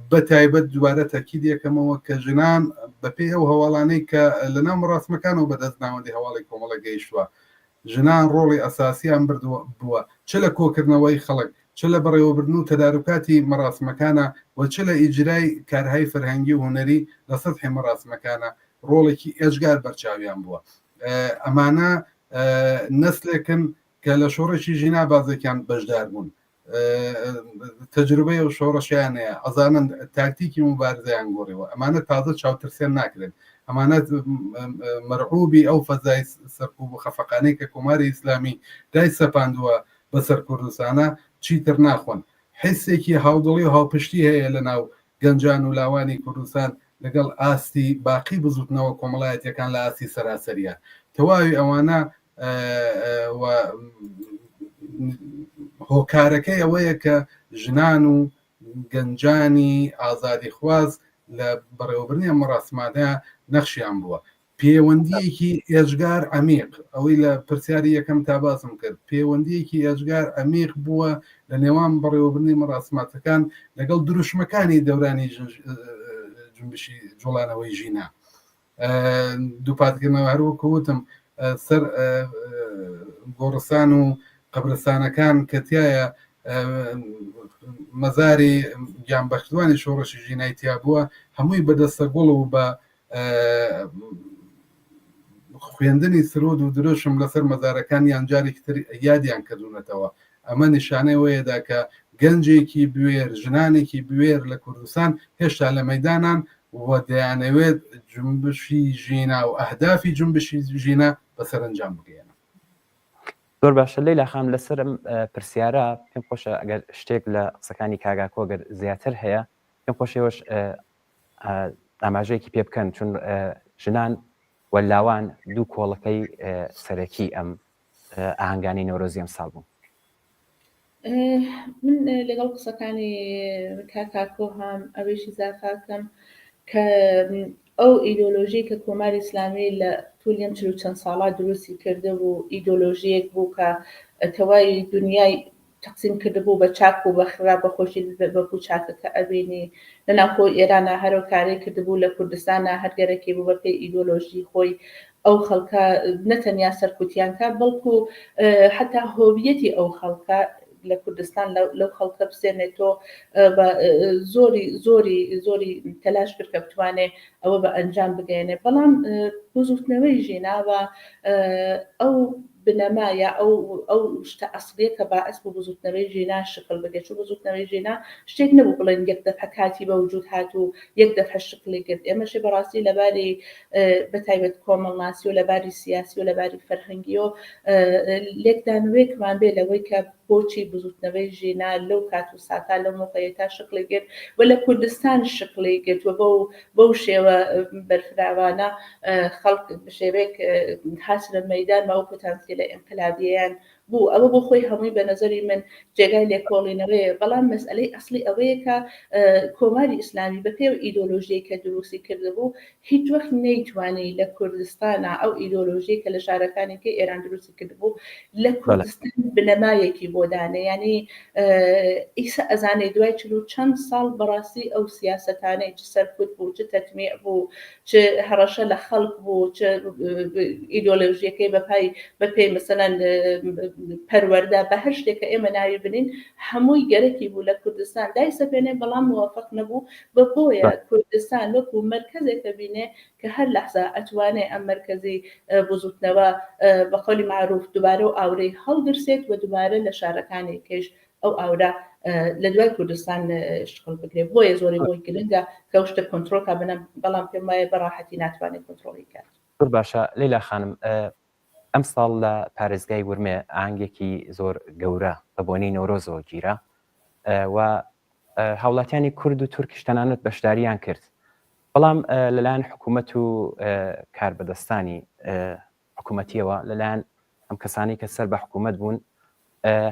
بە تایبەت دووبارە تەکید یەکەمەوە کە ژنان بە پێی ئەو هەواڵانەی کە لە ناو مڕاسمەکانەوە بە دەست ناوەندی هەواڵی کۆمەڵە گەیشتووە ژنان ڕۆڵی ئەساسیان بردووە بووە چ لە کۆکردنەوەی خەڵک چ لە بەڕێوەبردن و تەداروکاتی مەڕاسمەکانا و چ لە ئیجرای کارهای فەرهەنگی و هونەری لە سەتحی مەڕاسمەکانا ڕۆڵێکی ئێجگار بەرچاویان بووە. ئەمانە نەسلێکن کە لە شۆڕشی ژینا بازێکیان بەشدار بوون، تەجروبەی ئەو شۆڕشیان هەیە، ئەزانن تاکتیکی موبارزەیان گۆڕیوە. ئەمانە تازە چاوترسێن ناکرێن، ئەمانە مەرعوبی ئەو فەزای سەرکوب و خەفەقانەی کە کۆماری ئیسلامی دای سەپاندووە بەسەر کوردستانە چیتر ناخۆن. حیسێکی هاودڵی و هاوپشتی هەیە لە ناو گەنجان و لاوانی کوردستان لەگەڵ ئاستی باقی بزوتنەوە کۆمەڵایەتیەکان لە ئاستی سەراسەریە. تەواوی ئەوانە و هۆکارەکەی ئەوەیە کە ژنان و گەنجانی ئازادیخواز لە بەڕێوەبردنی ئەم مەراسمانە نەخشیان بووە. پێوەندییەکی ئێجگار عەمیق، ئەوەی لە پرسیاری یەکەم تا باسم کرد، پێوەندییەکی ئێجگار عەمیق بووە لە نێوان بەڕێوەبردنی مەراسماتەکان لەگەڵ دروشمەکانی دەورانی جونبشی جوڵانەوەی ژینا. دووپاتکردنەوە هەر وەکو وتم سەر گۆڕستان و قەبرستانەکان کە تایە مەزاری گیانبەختوانی شۆڕشی ژینای تیا بووە هەمووی بەدەستە گوڵ و بە خوێندنی سرود و دروشم لەسەر مەزارەکانیان جارێکی تر یادیان کردوونەتەوە. ئەمە نیشانەی ئەوەیەدا کە گەنجێکی بوێر، ژنانێکی بوێر لە کوردستان هێشتا لە مەیدانان و دەیانەوێت جونبشی ژینا و ئەهدافی جونبشی ژینا بە سەرەنجام بگەیەنن. زۆر باشە لەیلا خان لەسەر ئەم پرسیارە پێم خۆشە ئەگەر شتێک لە قسەکانی کاک ئاکۆ گەر زیاتر هەیە پێم خۆشە ئێوەش ئاماژەیەکی پێ بکەن چون ژنان و لاوان دوو کۆڵەکەی سەرەکی ئەم ئاهەنگانی نەورۆزی ئەمساڵ بوون. من لەگەڵ قسەکانی کاک ئاکۆ هام ئەوەیش ئیزافە کەم کە ئەو ئیدۆلۆژی کە کۆماری ئیسلامی لە تولی ئەم چل و چەند ساڵە دروستی کردبوو ئیدۆلۆژیەک بوو کە تەواوی دنیای تەقسیم کردبوو بە چاک و بە خراپ بە خۆشی وەکوو چاکەکە ئەبینی لە ناوخۆی ئێرانا هەر ئەو کارەی کردبوو لە کوردستانا هەر گەرەکی بوو بە پێی ئیدۆلۆژی خۆی ئەو خەڵکە نە تەنیا سەرکوتیان کا بەڵکوو حەتا هۆویەتی ئەو خەڵکە لە کوردستان لەو خەڵکە بسێنێتۆ بە زۆری زۆری زۆری تەلاش کرد کە بتوانێ ئەوە بە ئەنجام بگەیەنێ بەڵام بزووتنەوەی ژینا و ئەو بنەما یا ئەو ئەو شتە ئەسڵیە کە باعس بوو بزوتنەوەی ژینا شکڵ بگرێت چون بزوتنەوەی ژینا شتێک نەبوو بڵێن یەک دەفعە کاتی بە وجود هات و یەک دەفعە شکڵی گرت ئێمەشێ بەڕاستی لەباری بەتایبەت کۆمەڵناسی و لەباری سیاسی و لەباری فەرهەنگیەوە لێکدانەوەیەکمان بێ لەوەی کە بۆچی بزوتنەوەی ژینا لەو کات و ساتا لەو مەوقعیەتا شکڵی گرت و لە کوردستان شکڵی گرت و بەو بەو شێوە بەرفراوانە خەڵک بە شێوەیەک هاتنە مەیدان و ئەو پتانسیلە ئینقلابیەیان بوو ئەوە بۆ خۆی هەمووی بە نەزەری من جێگای لێکۆڵینەوەیە بەڵام مەسئەلەی ئەسڵی ئەوەیە کە کۆماری ئیسلامی بە پێی ئەو ئیدۆلۆژیەی کە دروستی کردبوو هیچ وەخت نەیتوانی لە کوردستانا ئەو ئیدۆلۆژیەی کە لە شارەکانی کەی ئێران دروستی کردبوو لە کوردستان بنەمایەکی بۆ دانێ یانی ئیسە ئەزانێ دوای چل و چەند ساڵ بەڕاستی ئەو سیاسەتانەی چ سەرکوت بوو چ تەتمیع بوو چ هەڕەشە لە خەڵک بوو چ ئیدۆلۆژیەکەی بەپای بەپێی مەسەلەن. پەروەردە بە هەر شتێک کە ئێمە ناوی بنین هەمووی گەرەکی بوو لە کوردستان دایسەپێنێ بەڵام موەفەق نەبوو بە بۆیە کوردستان وەکو مەرکەزێک ئەبینێ کە هەر لەحزە ئەتوانێ ئەم مەرکەزی بزوتنەوە بە قەولی مەعروف دوبارە و ئاورەی هەڵگرسێت و دوبارە لە شارەکانی کەیش ئەو ئاورە لە دوای کوردستان شکڵ بگرێ بۆیە زۆری بۆی گرنگە کە ئەو شتە کۆنترۆڵ کا بەنام بەڵام پێم وایە بە ڕاحەتی ناتوانێت کۆنترۆڵی کات. زۆر باشە لەیلا خانم ئەمساڵ لە پارێزگای ورمێ ئاهەنگێکی زۆر گەورە بە بۆنەی نەورۆزەوە گیرا و هاوڵاتیانی کورد و تورکیش تەنانەت بەشداریان کرد بەڵام لەلایەن حکوومەت و کاربەدەستانی حکوومەتیەوە لەلایەن ئەم کەسانی کە سەر بە حکوومەت بوون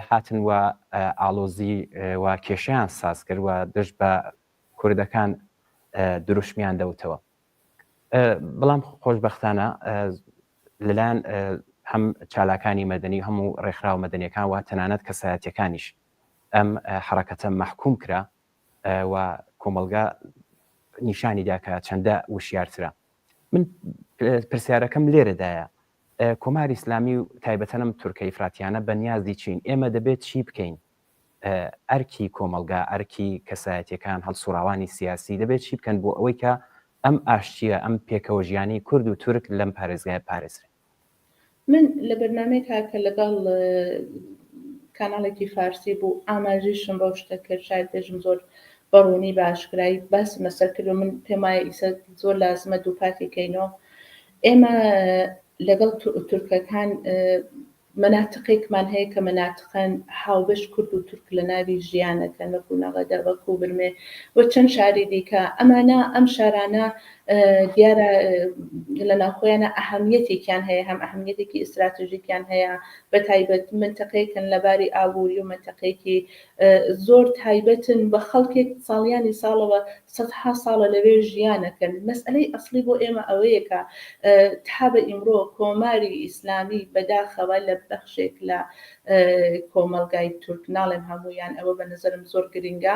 هاتن و ئاڵۆزی و کێشیان ساز کرد و دژ بە کوردەکان دروشمیان دەوتەوە. بەڵام خۆشبەختانە لەلایەن هەم چالاکانی مەدەنی و هەموو ڕێکخراوە مەدەنیەکان و تەنانەت کەسایەتیەکانیش ئەم حەڕەکەتە مەحکوم کرا و کۆمەڵگا نیشانی دا کە چەندە وشیارترە. من پرسیارەکەم لێرەدایە کۆماری ئیسلامی و تایبەتەن ئەم تورکە ئیفراتیانە بە نیازی چین؟ ئێمە دەبێت چی بکەین؟ ئەرکی کۆمەڵگا، ئەرکی کەسایەتیەکان، هەڵسوڕاوانی سیاسی دەبێت چی بکەن بۆ ئەوەی کە ئەم ئاشتیە، ئەم پێکەوە ژیانەی کورد و تورک لەم پارێزگایە بپارێزرێ؟ من لە بەرنامەیەکا کە لەگەڵ کاناڵێکی فارسی بوو ئاماژەیشم بەو شتە کرد، شاید بێژم زۆر بە ڕوونی بە ئاشکرایی باسم لەسەر کرد و من پێم وایە ئیسە زۆر لازمە دووپاتی کەینەوە. ئێمە لەگەڵ تورکەکان مەناتقێکمان هەیە کە مەناتقەن هاوبەش کورد و تورک لە ناوی ژیانەکەن وەکو نەغەدە وەکو ورمێ و چەند شاری دیکە ئەمانە ئەم شارانە دیارە لە ناوخۆیانە ئەهەمیەتێکیان هەیە هەم ئەهەمیەتێکی ئیستراتژیکیان هەیە بە تایبەت منتەقەیەکن لە باری ئابووری و منتەقەیەکی زۆر تایبەتن و خەڵکێک ساڵیانی ساڵەوە سەدها ساڵە لەوێ ژیانەکەن. مەسئەلەی ئەسڵی بۆ ئێمە ئەوەیە کە تا بە ئیمڕۆ کۆماری ئیسلامی بەداخەوە لە بەخشێک لە کۆمەڵگای تورک، ناڵێم هەموویان، ئەوە بە نەزەرم زۆر گرینگە،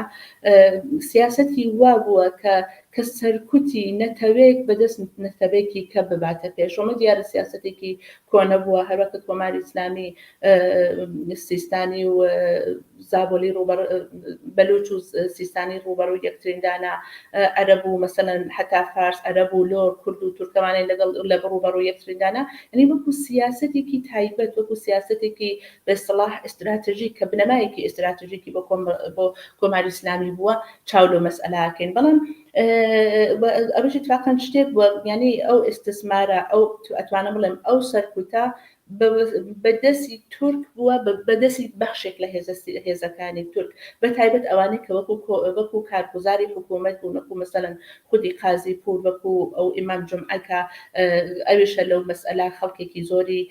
سیاسەتی وا بووە کە کە سەرکوتی نەتەوەیەک بەدەست نەتەوەیەکی کە بباتە پێش. ئەمە دیارە سیاسەتێکی کۆنە بووە، هەروەک کە کۆماری ئیسلامی سیستانی و زابۆلی ڕووبەڕ بەلوچ و سیستانی ڕووبەڕووی یەکترین دانا، عەرەب و مەسەلەن حەتا فارس، عەرەب و لۆر، کورد و تورکەمانەی لەگەڵ لە ڕووبەڕووی یەکترین دانا، یانی وەکوو سیاسەتێکی تایبەت، وەکوو سیاسەتێکی بە ئیستڵاح ئیستراتژیک کە بنەمایەکی ئیستراتژیکی بۆ بۆ کۆماری ئیسلامی بووە، چاو لەو مەسئەلە ئەکەین. بەڵام ئەوەش ئیتفاقەن شتێک بووە یانی ئەو ئیستسمارە، ئەو ئەتوانم بڵێم ئەو سەرکوتە بە دەستی تورک بووە، بە دەستی بەخشێک لە هێزەکانی تورک، بە تایبەت ئەوانەی کە وەکو وەکو کارگوزاری حکوومەت بوون، وەکو مەسەلەن خودی قازی پوور، وەکو ئەو ئیمام جومعە کە ئەویشە لەو مەسئەلە خەڵکێکی زۆری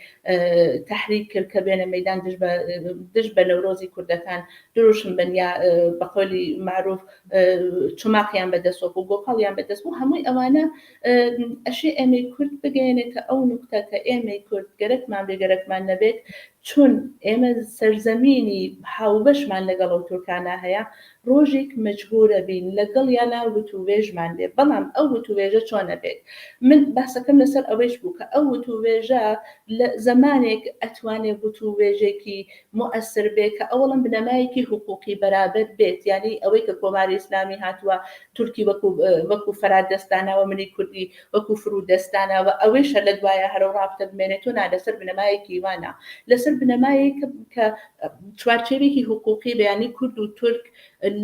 تەحریک کرد کە بێنە مەیدان دژ بە دژ بە نەورۆزی کوردەکان دروشم بن یا بە قەولی مەعروف چوماقیان بە دەستەوە بوو، گۆپاڵیان بە دەست بوو، هەمووی ئەوانە ئەشێ ئێمەی کورد بگەیەنێتە ئەو نوکتە کە ئێمەی کورد گەرەکمان بێ گەرەکمان نەبێت چون ئێمە سەرزەمینی هاوبەشمان لەگەڵ ئەو تورکانە هەیە ڕۆژێک مەجبورە بین لەگەڵیانا وتووێژمان بێ بەڵام ئەو وتووێژە چۆن ئەبێت من باسەکەم لەسەر ئەوەیش بوو کە ئەو وتووێژە لە زەمانێک ئەتوانێ وتووێژێکی موئەسر بێ کە ئەوەڵەن بنەمایەکی حقوقی بەرابەر بێت یانی ئەوەی کە کۆماری ئیسلامی هاتووە تورکی وەکو وەکو فەرات دەست داناوە منی کوردی وەکو فرو دەست داناوە ئەوەیشە لە دوایە هەرەو ڕابتە بمێنێتۆ نا لەسەر بنەمایەکی وا نا لەسەر بنەمایەک کە چوارچێوێکی حقوقی بێ یانی کورد و تورک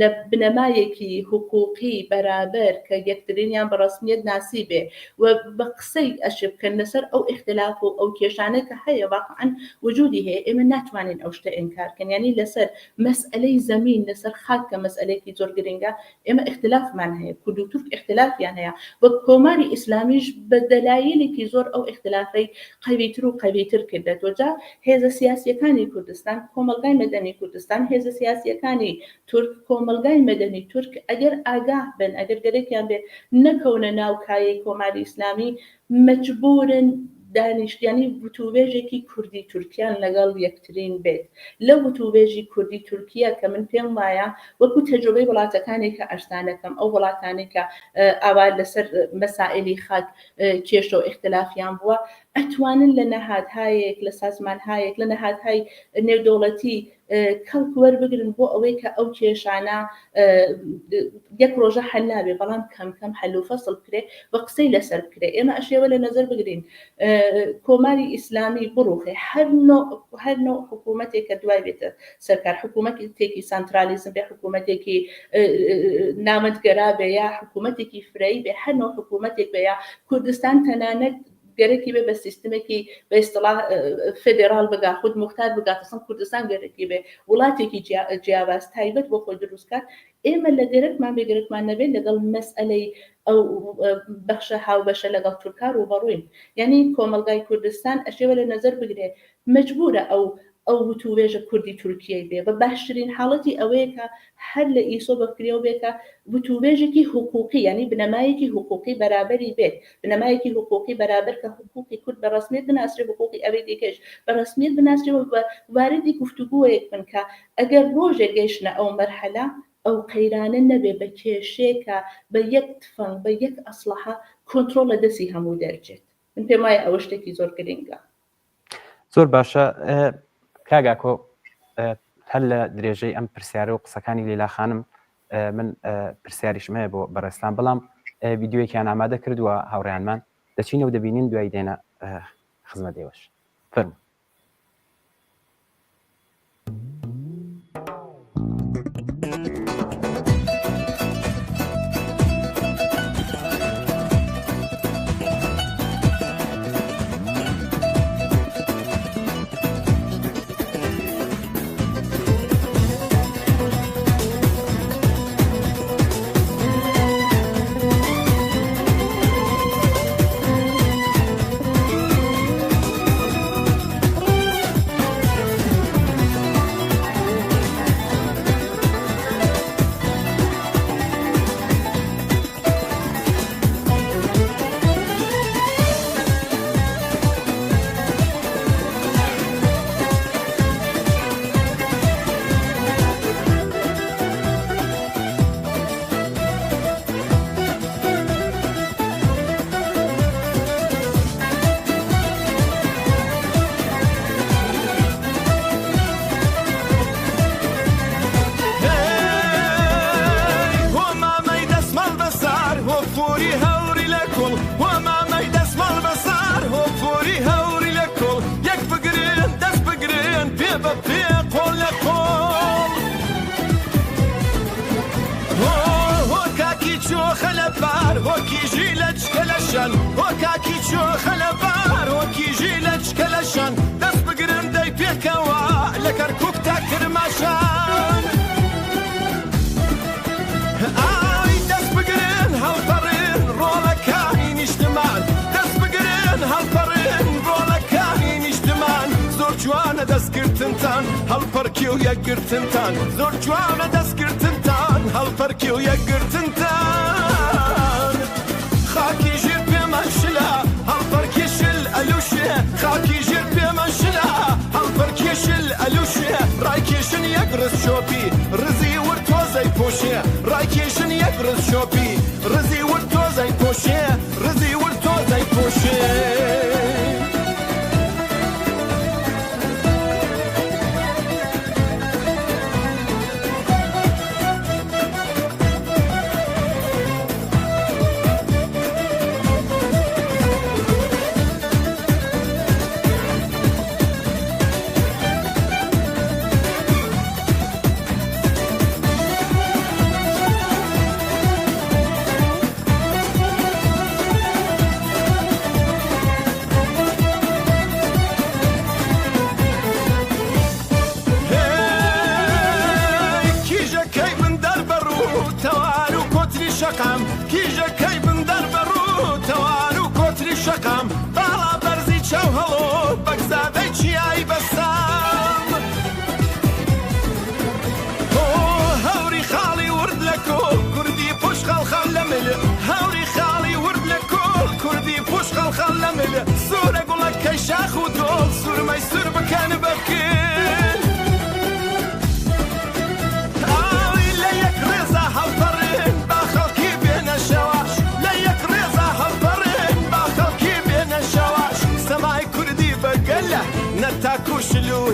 لە بنەمایەکی حقوقی بەرابەر کە یەکترینیان بە ڕەسمیەت ناسیبێ و بە قسەی ئەشێ بکەن لەسەر ئەو ئیختلاف و ئەو کێشانە کە هەیە واقعا وجودی هەیە ئێمە ناتوانین ئەو شتە ئینکار کەن یانی لەسەر مەسئەلەی زەمین لەسەر خاک کە مەسئەلەیەکی زۆر گرنگە ئێمە ئیختلافمان هەیە کورد و تورک ئیختلافیان هەیە و کۆماری ئیسلامیش بە دەلایلێکی زۆر ئەو ئیختلافەی قەویتر و قەویتر کردەتەوە جا هێزە سیاسیەکانی کوردستان کۆمەڵگای مەدەنی کوردستان هێزە سیاسیەکانی تورک کۆمەڵگای مەدەنی تورک ئەگەر ئاگاه بن ئەگەر گەرەکیان بێ نەکەونە ناو کایەی کۆماری ئیسلامی مەجبورن دانیشتیانی وتووێژێکی کوردی تورکیان لەگەڵ یەکترین بێت لەو وتووێژی کوردی تورکیە کە من پێم وایە وەکو تەجروبەی وڵاتەکانی کە ئەرزانەکەم ئەو وڵاتانەی کە ئاوا لەسەر مەسائلی خاک کێشە و ئیختلافیان بووە. ئەتوانن لە نەهادهایەک، لە سازمانهایەک، لە نەهادهای نێودەوڵەتی کەڵک وەربگرن بۆ ئەوەی کە ئەو کێشانە یەک ڕۆژە حەل نابێ بەڵام کەم کەم حەل و فەسڵ بکرێ و قسەی لەسەر بکرێ. ئێمە ئەشێوە لە نەزەر بگرین کۆماری ئیسلامی بڕوخێ هەر هەر نۆ حکوومەتێک کە دوای بێتە سەرکار حکوومەتێکی سانترالیزم بێ حکوومەتێکی ناوەندگەرا بێ یا حکوومەتێکی فرەیی بێ هەر نۆ حکوومەتێک بێ یا کوردستان تەنانەت گەرەکی بێ بە سیستمێکی بە ئیستڵاح فێدێراڵ بگا خود موختار بگات ئەسڵەن کوردستان گەرەکی بێ وڵاتێکی جیاواز تایبەت بۆ خۆی دروست کات ئێمە لە گەرەکمان بێ گەرەکمان نەبێت لەگەڵ مەسئەلەی ئەو بەخشە هاوبەشە لەگەڵ تورکا ڕووبەڕووین یعنی کۆمەڵگای کوردستان ئەشێوە لە نەزەر بگرێ مەجبورە ئەو ئەو وتووێژە کوردی تورکیەی بێ، بە باشترین حاڵەتی ئەوەیە کە هەر لە ئیسۆ بەفکریەوە بێ کە وتووێژێکی حقووقی یانی بنەمایەکی حقووقی بەرابەری بێت، بنەمایەکی حقووقی بەرابەر کە حقووقی کورد بە ڕەسمیەت بناسرێ حقووقی ئەوی دیکەیش بە ڕەسمیەت بناسرێ و واردی گفتوگۆیەک بن کە ئەگەر ڕۆژێک گەیشتنە ئەو مەرحەلە ئەو قەیرانە نەبێ بە کێشەیەک کە بە یەک تفەنگ بە یەک ئەسڵەحە کۆنترۆڵ لە دەستی هەموو دەرچێت. من پێم وایە ئەوە شتێکی زۆر گرینگە. زۆر باشە کاک ئاکۆ هەر لە درێژەی ئەم پرسیارە و قسەکانی لیلا خانم من پرسیاریشم هەیە بۆ بەڕێزتان بەڵام ڤیدیۆیەکیان ئامادە کردووە هاوڕێیانمان دەچینەوە دەبینین دوای دێنە خزمەت ئێوەش فەرموو.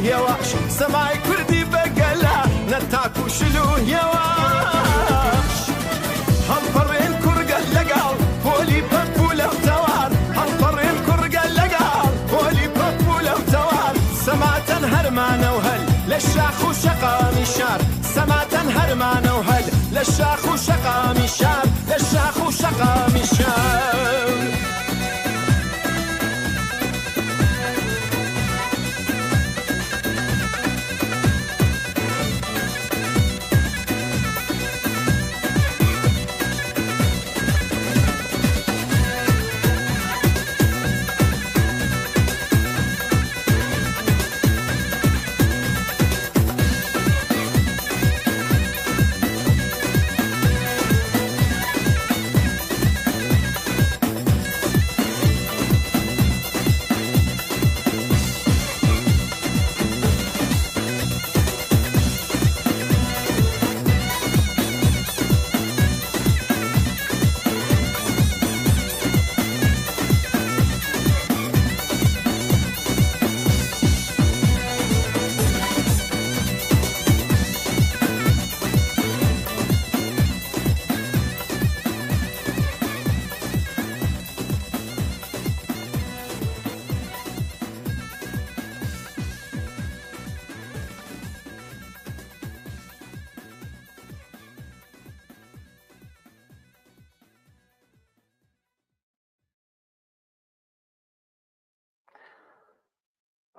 هێواش سەمای کوردی بە گەلە نە تاک و شل و هێواش هەڵپەڕێن کوڕگەل لەگەڵ پۆلی پەپوولە و تەوار هەڵپەڕێن کوڕگەل لەگەڵ پۆلی پەپوولە و تەوار سەماتەن هەرمانە و هەل لە شاخ و شەقامی شار سەماتەن هەرمانە و هەل لە شاخ و شەقامی شار لە شاخ و شەقامی شار.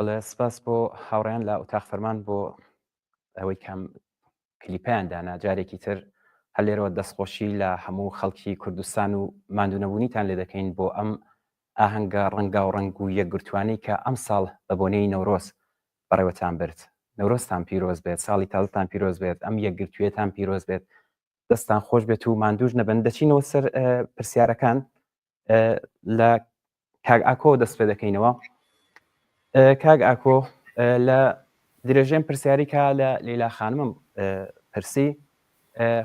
بەڵێ سپاس بۆ هاوڕێیان لە ئوتاق فەرمان بۆ ئەوەی کەم کلیپیان دانا جارێکی تر هەر لێرەوە دەستخۆشی لە هەموو خەڵکی کوردستان و ماندوونەبوونیتان لێ دەکەین بۆ ئەم ئاهەنگە ڕەنگا و ڕەنگ و یەکگرتوانەی کە ئەمساڵ بە بۆنەی نەورۆز بەڕێوەتان برد. نەورۆزتان پیرۆز بێت، ساڵی تازەتان پیرۆز بێت، ئەم یەکگرتوویەتان پیرۆز بێت. دەستان خۆش بێت و ماندووش نەبن. دەچینەوە سەر پرسیارەکان. لە کاک ئاکۆ دەست پێ دەکەینەوە. کاک ئاکۆ لە درێژەی پرسیاری کە لە لەیلا خانمم پرسی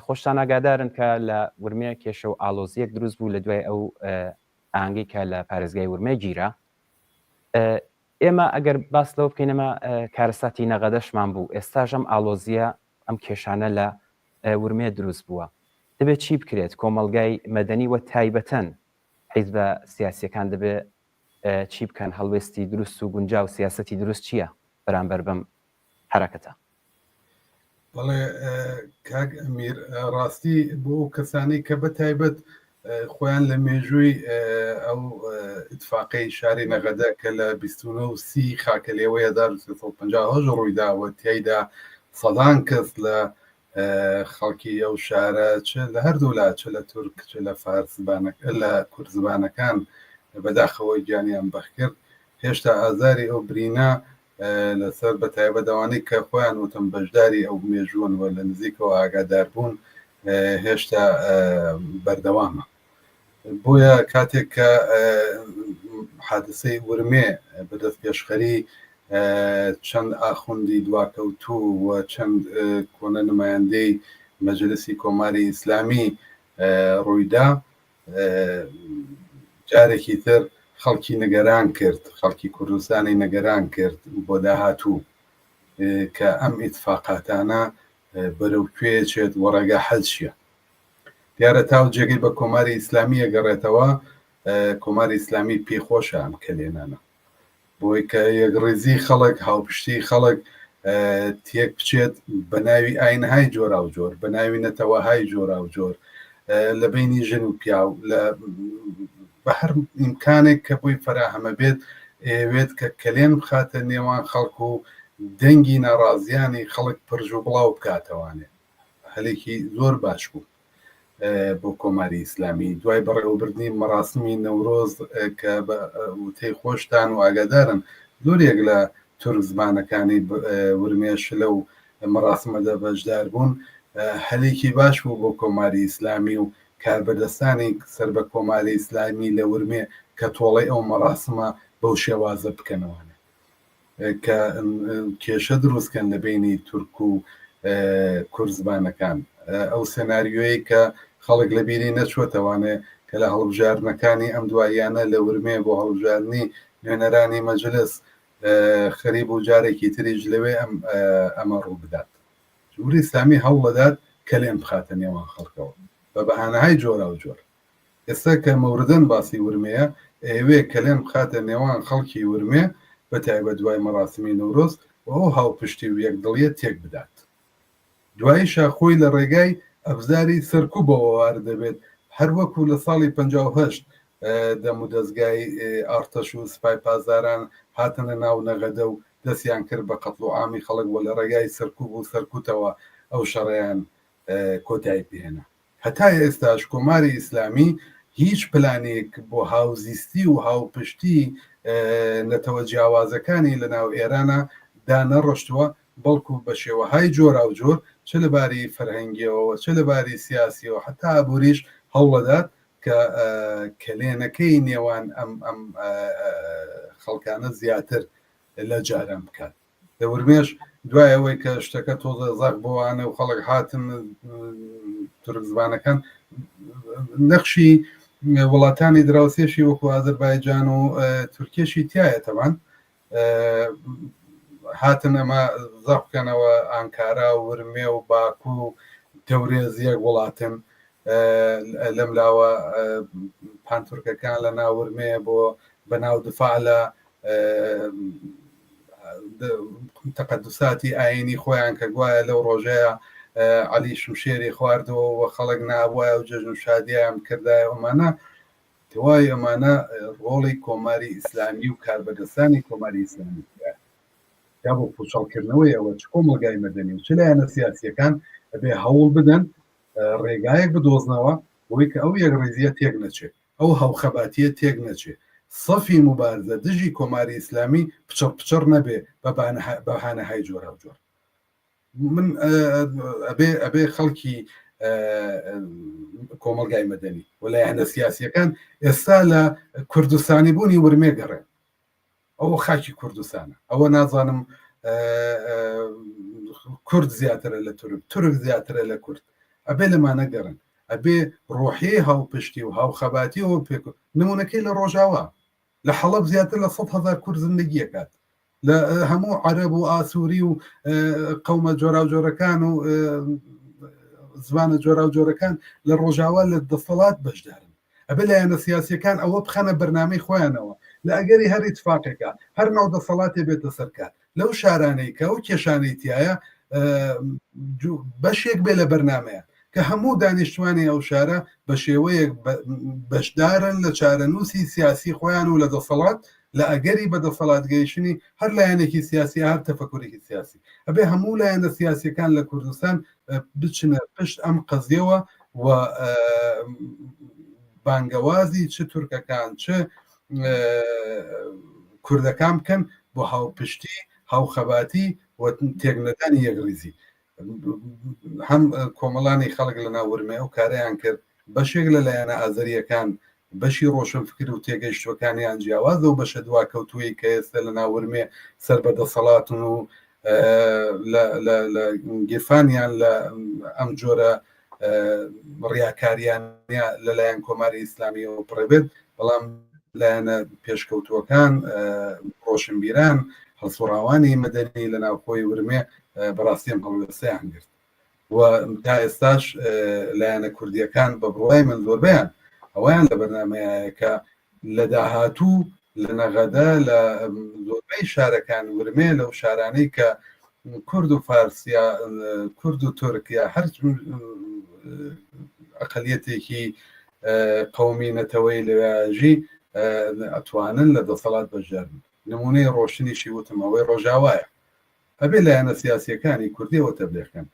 خۆشتان ئاگادارن کە لە ورمێ کێشە و ئاڵۆزیەک دروست بوو لە دوای ئەو ئاهەنگەی کە لە پارێزگای ورمێ گیرا ئێمە ئەگەر باس لەوە بکەین ئەمە کارەساتی نەغەدەشمان بوو ئێستاش ئەم ئاڵۆزیە ئەم کێشانە لە ورمێ دروست بووە دەبێت چی بکرێت کۆمەڵگای مەدەنی وە تایبەتەن حیزبە سیاسیەکان دەبێ چی بکەن هەڵوێستی دروست و گونجاو سیاسەتی دروست چییە بەرامبەر بەم حەرەکەتە؟ بەڵێ کاک ئەمیر ڕاستی بۆ ئەو کەسانەی کە بە تایبەت خۆیان لە مێژووی ئەو ئیتفاقەی شاری نەغەدە کە لە 29 سی خاکەلێوەی 1358 ڕوویداوە تیایدا سەدان کەس لە خەڵکی ئەو شارە چ لە هەردوولا چ لە تورک چ لە فارس زبانەکە لە کورد زبانەکان بەداخەوە گیانیان بەخکرد هێشتا ئازاری ئەو برینە لەسەر بە تایبەت ئەوانەی کە خۆیان وتم بەشداری ئەو مێژوون و لە نزیکەوە ئاگادار بوون هێشتا بەردەوامە. بۆیە کاتێک کە حادسەی ورمێ بە دەستپێشخەری چەند ئاخوندی دواکەوتوو و چەند کۆنە نمایندەی مەجلسی کۆماری ئیسلامی ڕوویدا جارێکی تر خەڵکی نگەران کرد، خەڵکی کوردستانی نگەران کرد بۆ داهاتوو کە ئەم ئیتفاقاتانە بەرەو کوێ چێت و ڕێگا حەل چییە. دیارە تاو جێگەی بە کۆماری ئیسلامی ئەگەڕێتەوە، کۆماری ئیسلامی پێی خۆشە ئەم کەلێنانە. بۆی کە یەکڕیزی خەڵک، هاوپشتی خەڵک تێک بچێت بە ناوی ئاینهای جۆراوجۆر، بە ناوی نەتەوەهای جۆراوجۆر، لە بەینی ژن و پیاو، لە بە هەر ئیمکانێک کە بۆی فەراهەمە بێت ئەیەوێت کە کەلێن بخاتە نێوان خەڵک و دەنگی ناڕازیانی خەڵک پرژ و بڵاو بکاتەوانێ. هەلێکی زۆر باش بوو. بۆ کۆماری ئیسلامی دوای بەڕێوەبردنی مەراسمی نەورۆز کە بە وتەی خۆشتان و ئاگادارن زۆرێک لە تورک زمانەکانی ورمێش لەو مەراسمەدا بەشدار بوون هەلێکی باش بوو بۆ کۆماری ئیسلامی و کاربەدەستانی سەر بە کۆماری ئیسلامی لە ورمێ کە تۆڵەی ئەو مەراسمە بەو شێوازە بکەنەوانێ. کە کێشە دروست کەن لە بینی تورک و کورد زبانەکان ئەو سێناریۆیەی کە خەڵک لە بیری نەچوەتەوانێ کە لە هەڵبژاردنەکانی ئەم دواییانە لە ورمێ بۆ هەڵبژاردنی نوێنەرانی مەجلس خەریب و جارێکی تریش لەوێ ئەم ئەمە ڕوو بدات. جمهوری ئیسلامی هەوڵدەدات کەلێن بخاتە نێوان خەڵکەوە بە بەهانەهای جۆراوجۆر. ئێستا کە مەوردەن باسی ورمێیە، ئەیەوێ کەلێن بخاتە نێوان خەڵکی ورمێ بە تایبەت دوای مەڕاسمی نەورۆز و ئەو هاوپشتی و یەکدڵییە تێک بدات. دواییشا خۆی لە ڕێگای ئەبزاری سەرکوبەوە وارد دەبێت، هەر وەکوو لە ساڵی 58 دەمودەزگای ئارتەش و سپای پاسداران هاتنە ناو نەغەدە و دەستیان کرد بە قەتڵوعامی خەڵک و لە ڕێگای سەرکوب و سەرکوتەوە ئەو شەڕەیان کۆتایی پێهێنا. هەتا ئێستاش کۆماری ئیسلامی هیچ پلانێک بۆ هاوزیستی و هاوپشتی نەتەوە جیاوازەکانی لە ناو ئێرانا دانەڕشتووە، بەڵکو بە شێوەهای جۆراوجۆر چ لە باری فەرهەنگیەوە و چ لە باری سیاسیەوە حەتا ئابووریش هەوڵەدات کە کەلێنەکەی نێوان ئەم ئەم خەڵکانە زیاتر لە جاران بکات. لە ورمێش دوای ئەوەی کە شتەکە تۆزە زەق بۆوانە و خەڵک هاتن تورک زبانەکان نەخشی وڵاتانی دراوسێشی وەکو ئازەربایجان و تورکیەشی تایە تەوان هاتن ئەمە زەق بکەنەوە ئانکارا و ورمێ و باکو و تەورێز یەک وڵاتن لەم لاوە پانتورکەکان لە ناو ورمێ بۆ بەناو دفاع لە تەقەدوساتی ئایینی خۆیان کە گوایە لەو ڕۆژەیە عەلی شمشێری خواردەوە و خەڵک نابوایە و جەژن و شادیان بکردایە ئەمانە تەوای ئەمانە ڕۆڵی کۆماری ئیسلامی و کاربەدەستانی کۆماری ئیسلامی یا بۆ پوچەڵکردنەوەی ئەوە چ کۆمەڵگای مەدەنی و چ لایەنە سیاسیەکان ئەبێ هەوڵ بدەن ڕێگایەک بدۆزنەوە بۆی کە ئەو یەکڕیزیە تێک نەچێت ئەو هاوخەباتییە تێک نەچێ، سەفی موبارزە دژی کۆماری ئیسلامی پچڕ پچڕ نەبێ بە بەهانەهای جۆراوجۆر. من ئەبێ ئەبێ خەڵکی کۆمەڵگای مەدەنی و لایەنە سیاسییەکان ئێستا لە کوردستانی بوونی ورمێ گەڕێن. ئەوە خاکی کوردستانە ئەوە نازانم کورد زیاترە لە تورک تورک زیاترە لە کورد ئەبێ لەمانە گەڕن ئەبێ ڕۆحی هاوپشتی و هاوخەباتیەوە پێک نمونەکەی لە ڕۆژاوا لە حەڵەب زیاتر لە 100 هزار کورد زندگیەکات لە هەموو عەرەب و ئاسووری و قەومە جۆراوجۆرەکان و زمانە جۆراوجۆرەکان لە ڕۆژاوا لە دەسەڵات بەشدارن ئەبێ لایەنە سیاسیەکان ئەوە بخەنە بەرنامەی خۆیانەوە لە ئەگەری هەر ئیتفاقێکا هەر ناو دەسەڵاتێ بێتە سەر کار لەو شارانەی کە ئەو کێشانەی تایە بەشێک بێ لە بەرنمەیان کە هەموو دانیشتوانی ئەو شارە بە شێوەیەک بەشدارن لە چارەنووسی سیاسی خۆیان و لە دەسەڵات لە ئەگەری بە دەسەڵات گەیشتنی هەر لایەنێکی سیاسی هەر تەفەکورێکی سیاسی ئەبێ هەموو لایەنە سیاسیەکان لە کوردستان بچنە پشت ئەم قەزیەوە و بانگەوازی چ تورکەکان چ کوردەکان بکەن بۆ هاوپشتی هاوخەباتی و تێکنەدانی یەکڕیزی هەم کۆمەڵانی خەڵک لە ناو ورمێ ئەو کارەیان کرد بەشێک لە لایەنە ئازەرییەکان بەشی ڕۆشنفکر و تێگەیشتووەکانیان جیاواز لەو بەشە دواکەوتووەی کە ئێستا لە ناو ورمێ سەر بە دەسەڵاتن و لە گیرفانیان لە ئەم جۆرە ڕیاکاریانە لەلایەن کۆماری ئیسلامیەوە پڕبێت بەڵام لایەنە پێشکەوتووەکان ڕۆشنبیران هەڵسوڕاوانی مەدەنی لە ناوخۆی ورمێ بەڕاستی ئەم هەڵوێستەیان گرت و تا ئێستاش لایەنە کوردیەکان بە بڕوای من زۆربەیان ئەوەیان لە بەرنامەیە کە لە داهاتوو لە نەغەدە لە زۆربەی شارەکان ورمێ لەو شارانەی کە کورد و فارس یا کورد و تورک یا هەر ئەقلیەتێکی قەومی نەتەوەی لەوێژی ئەتوانن لە دەسەڵات بەشدار بن نمونەی ڕۆشنیشی وتم ئەوەی ڕۆژاوایە ئەبێ لایەنە سیاسیەکانی کوردیەوە تەبلیغ کەن.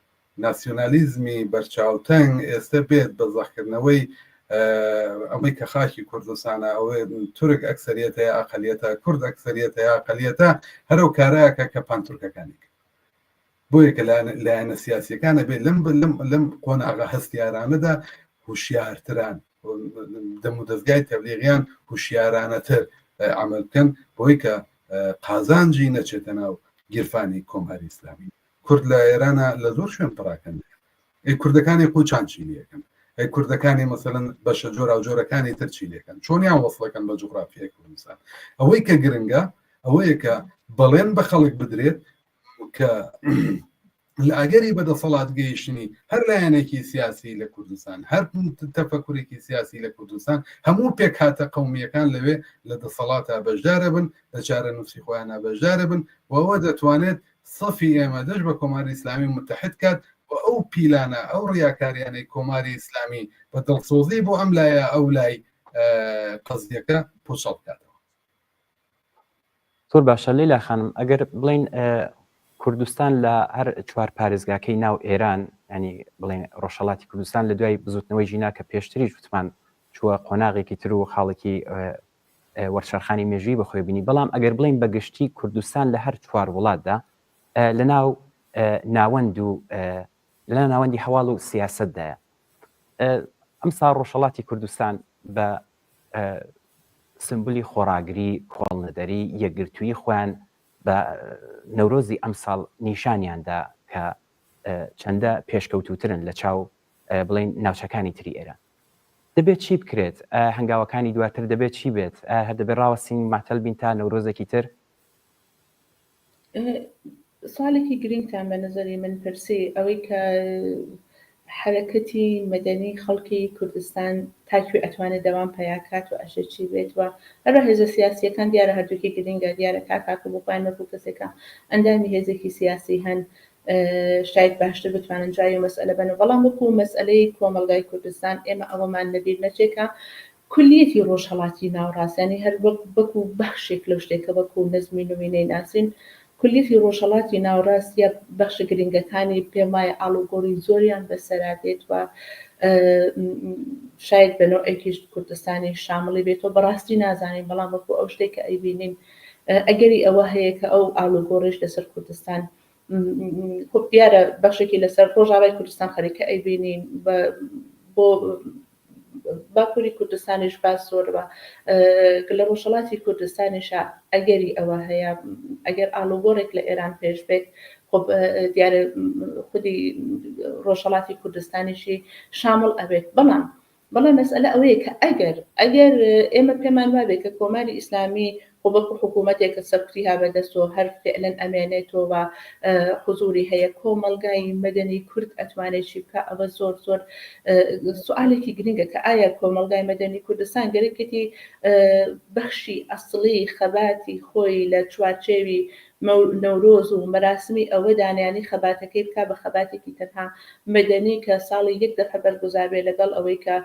ناسیۆنالیزمی بەرچاوتەنگ ئێستە بێت بە زەقکردنەوەی ئەمەی کە خاکی کوردستانە ئەوەی تورک ئەکسەریەتە یا ئەقلیەتە کورد ئەکسەریەتە یا ئەقلیەتە هەر ئەو کارەکە کە پانتورکەکانی کرد. بۆیە کە لایەنە سیاسیەکان ئەبێ لەم لەم لەم قۆناغە هەستیارانەدا هوشیارتران دەمودەزگای تەبلیغیان هوشیارانەتر عەمەل بکەن بۆی کە قازانجی نەچێتە ناو گیرفانی کۆماری ئیسلامی. کورد لە ئێرانە لە زۆر شوێن پڕاکەندەیە. ئەی کوردەکانی قوچان چی لێکەن؟ ئەی کوردەکانی مەسەلەن بەشە جۆراوجۆرەکانی تر چی لێکەن؟ چۆنیان وەسڵەکەن بە جوغرافیای کوردستان؟ ئەوەی کە گرنگە ئەوەیە کە بەڵێن بە خەڵک بدرێت کە لە ئەگەری بە دەسەڵات گەیشتنی هەر لایەنێکی سیاسی لە کوردستان هەر تەفەکورێکی سیاسی لە کوردستان هەموو پێکهاتە قومیەکان لەوێ لە دەسەڵاتە بەشدارە بن لە چارەنووسی خۆیانە بەشدارە بن وەوە دەتوانێت سەفی ئێمە دژ بە کۆماری ئیسلامی متحد کات و ئەو پیلانە ئەو ڕیاکاریانەی کۆماری ئیسلامی بە دڵسۆزی بۆ ئەم لایە ئەو لای قەزیەکە پوچەڵ بکاتەوە. زۆر باشە لەیلا خانم ئەگەر بڵین کوردستان لە هەر چوار پارێزگاکەی ناو ئێران ینی بڵێن ڕۆژهڵاتی کوردستان لە دوای بزوتنەوەی ژینا کە پێشتریش وتمان چووە قۆناغێکی تر و خاڵێکی وەرچەرخانی مێژووی بەخۆی بینی بەڵام ئەگەر بڵین بە گشتی کوردستان لە هەر چوار وڵاتدا لە ناو ناوەند و لە ناوەندی هەواڵ و سیاستدایە ئەم ساڵ ڕۆژهڵاتی کوردستان بە سمبولی خۆڕاگری، کۆڵنەدەری، یەکگرتوویی خۆیان بە نەورۆزی ئەمساڵ نیشانیان دا کە چەندە پێشکەوتووترن لە چاو بڵێین ناوچەکانی تری ئێران. دەبێت چی بکرێت؟ هەنگاوەکانی دواتر دەبێت چی بێت؟ هەر دەبێت ڕاوەستین مەعتەل بین تا نەورۆزێکی تر؟ سوالێکی گرینگتان بە نەزەری من پرسی، ئەوەی کە حەرەکەتی مەدەنی خەڵکی کوردستان تا کوێ ئەتوانێ دەوام پەیا کات و ئەشێ چی بێت و هەروە هێزە سیاسییەکان دیارە هەردووکی گرینگە دیارە کاک ئاکۆ بۆ خۆیان وەکوو کەسێکە ئەندامی هێزێکی سیاسی هەن شاید باشتر بتوانن جوابی ئەو مەسئەلە بەنەوە بەڵام وەکوو مەسئەلەی کۆمەڵگای کوردستان ئێمە ئەوەمان لەبیر نەچێ کە کولیەتی ڕۆژهەڵاتی ناوڕاست یانی هەر وەک وەکوو بەخشێک لەو شتێک کە وەکوو نەزمی نوینەی ناسین کولیەتی ڕۆژهەڵاتی ناوڕاست یا بەخشە گرنگەکانی پێم وایە ئاڵوگۆڕی زۆریان بەسەرا دێت و شاید بە نەوعێکیش کوردستانی شامڵی بێتەوە بەڕاستی نازانین بەڵام وەکوو ئەو شتێک کە ئەیبینین ئەگەری ئەوە هەیە کە ئەو ئاڵوگۆڕیش لەسەر کوردستان خب دیارە بەخشێکی لەسەر ڕۆژاوای کوردستان خەریکە ئەیبینین بۆ باکووری کوردستانیش باس زۆر بە لە ڕۆژهەڵاتی کوردستانیشا ئەگەری ئەوە هەیە ئەگەر ئاڵوگۆڕێک لە ئێران پێش بێت خب دیارە خودی ڕۆژهەڵاتی کوردستانیشی شامڵ ئەبێت بەڵام بەڵام مەسئلە ئەوەیە کە ئەگەر ئەگەر ئێمە پێمان وابێ کە کۆماری ئیسلامی خۆ وەکو حکوومەتێک کە سەرکوتی ها بەدەستەوە هەر فعلەن ئەمێنێتەوە و حزوری هەیە کۆمەڵگای مەدەنی کورد ئەتوانێت چی بکا ئەوە زۆر زۆر سوالێکی گرنگە کە ئایا کۆمەڵگای مەدەنی کوردستان گەرەکێتی بەخشی ئەسڵی خەباتی خۆی لە چوارچێوی نەورۆز و مەراسمی ئەوەدانیانی خەباتەکەی بکا بە خەباتێکی تەنها مەدەنی کە ساڵی یەک دەفعە بەرگوزار بێ لەگەڵ ئەوەی کە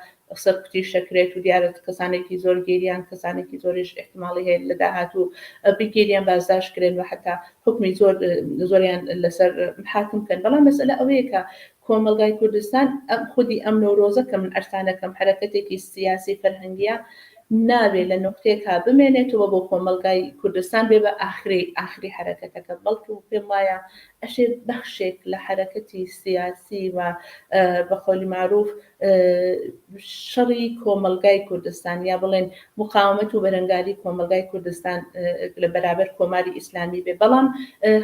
سەرکوتیش دەکرێت و دیارە کەسانێکی زۆر گیریان کەسانێکی زۆریش ئیحتیماڵی هەیە لە داهاتوو بگیریان بازداشت کرێن و حتا حوکمی زۆر زۆریان لەسەر حاکم بکەن بەڵام مەسئلە ئەوەیە کە کۆمەڵگای کوردستان ئەم خودی ئەم نەورۆزە کە من ئەرسانەکەم حەرەکەتێکی سیاسی فەرهەنگیە نابێ لە نوقتەیەکا بمێنێتەوە بۆ کۆمەڵگای کوردستان بێ بە ئاخری ئاخری حەرەکەتەکە بەڵکو پێم وایە ئەشێ بەخشێک لە حەرەکەتی سیاسی و بە قەولی مەعروف شەڕی کۆمەڵگای کوردستان یا بڵێن مقاومەت و بەرەنگاری کۆمەڵگای کوردستان لە بەرابەر کۆماری ئیسلامی بێ بەڵام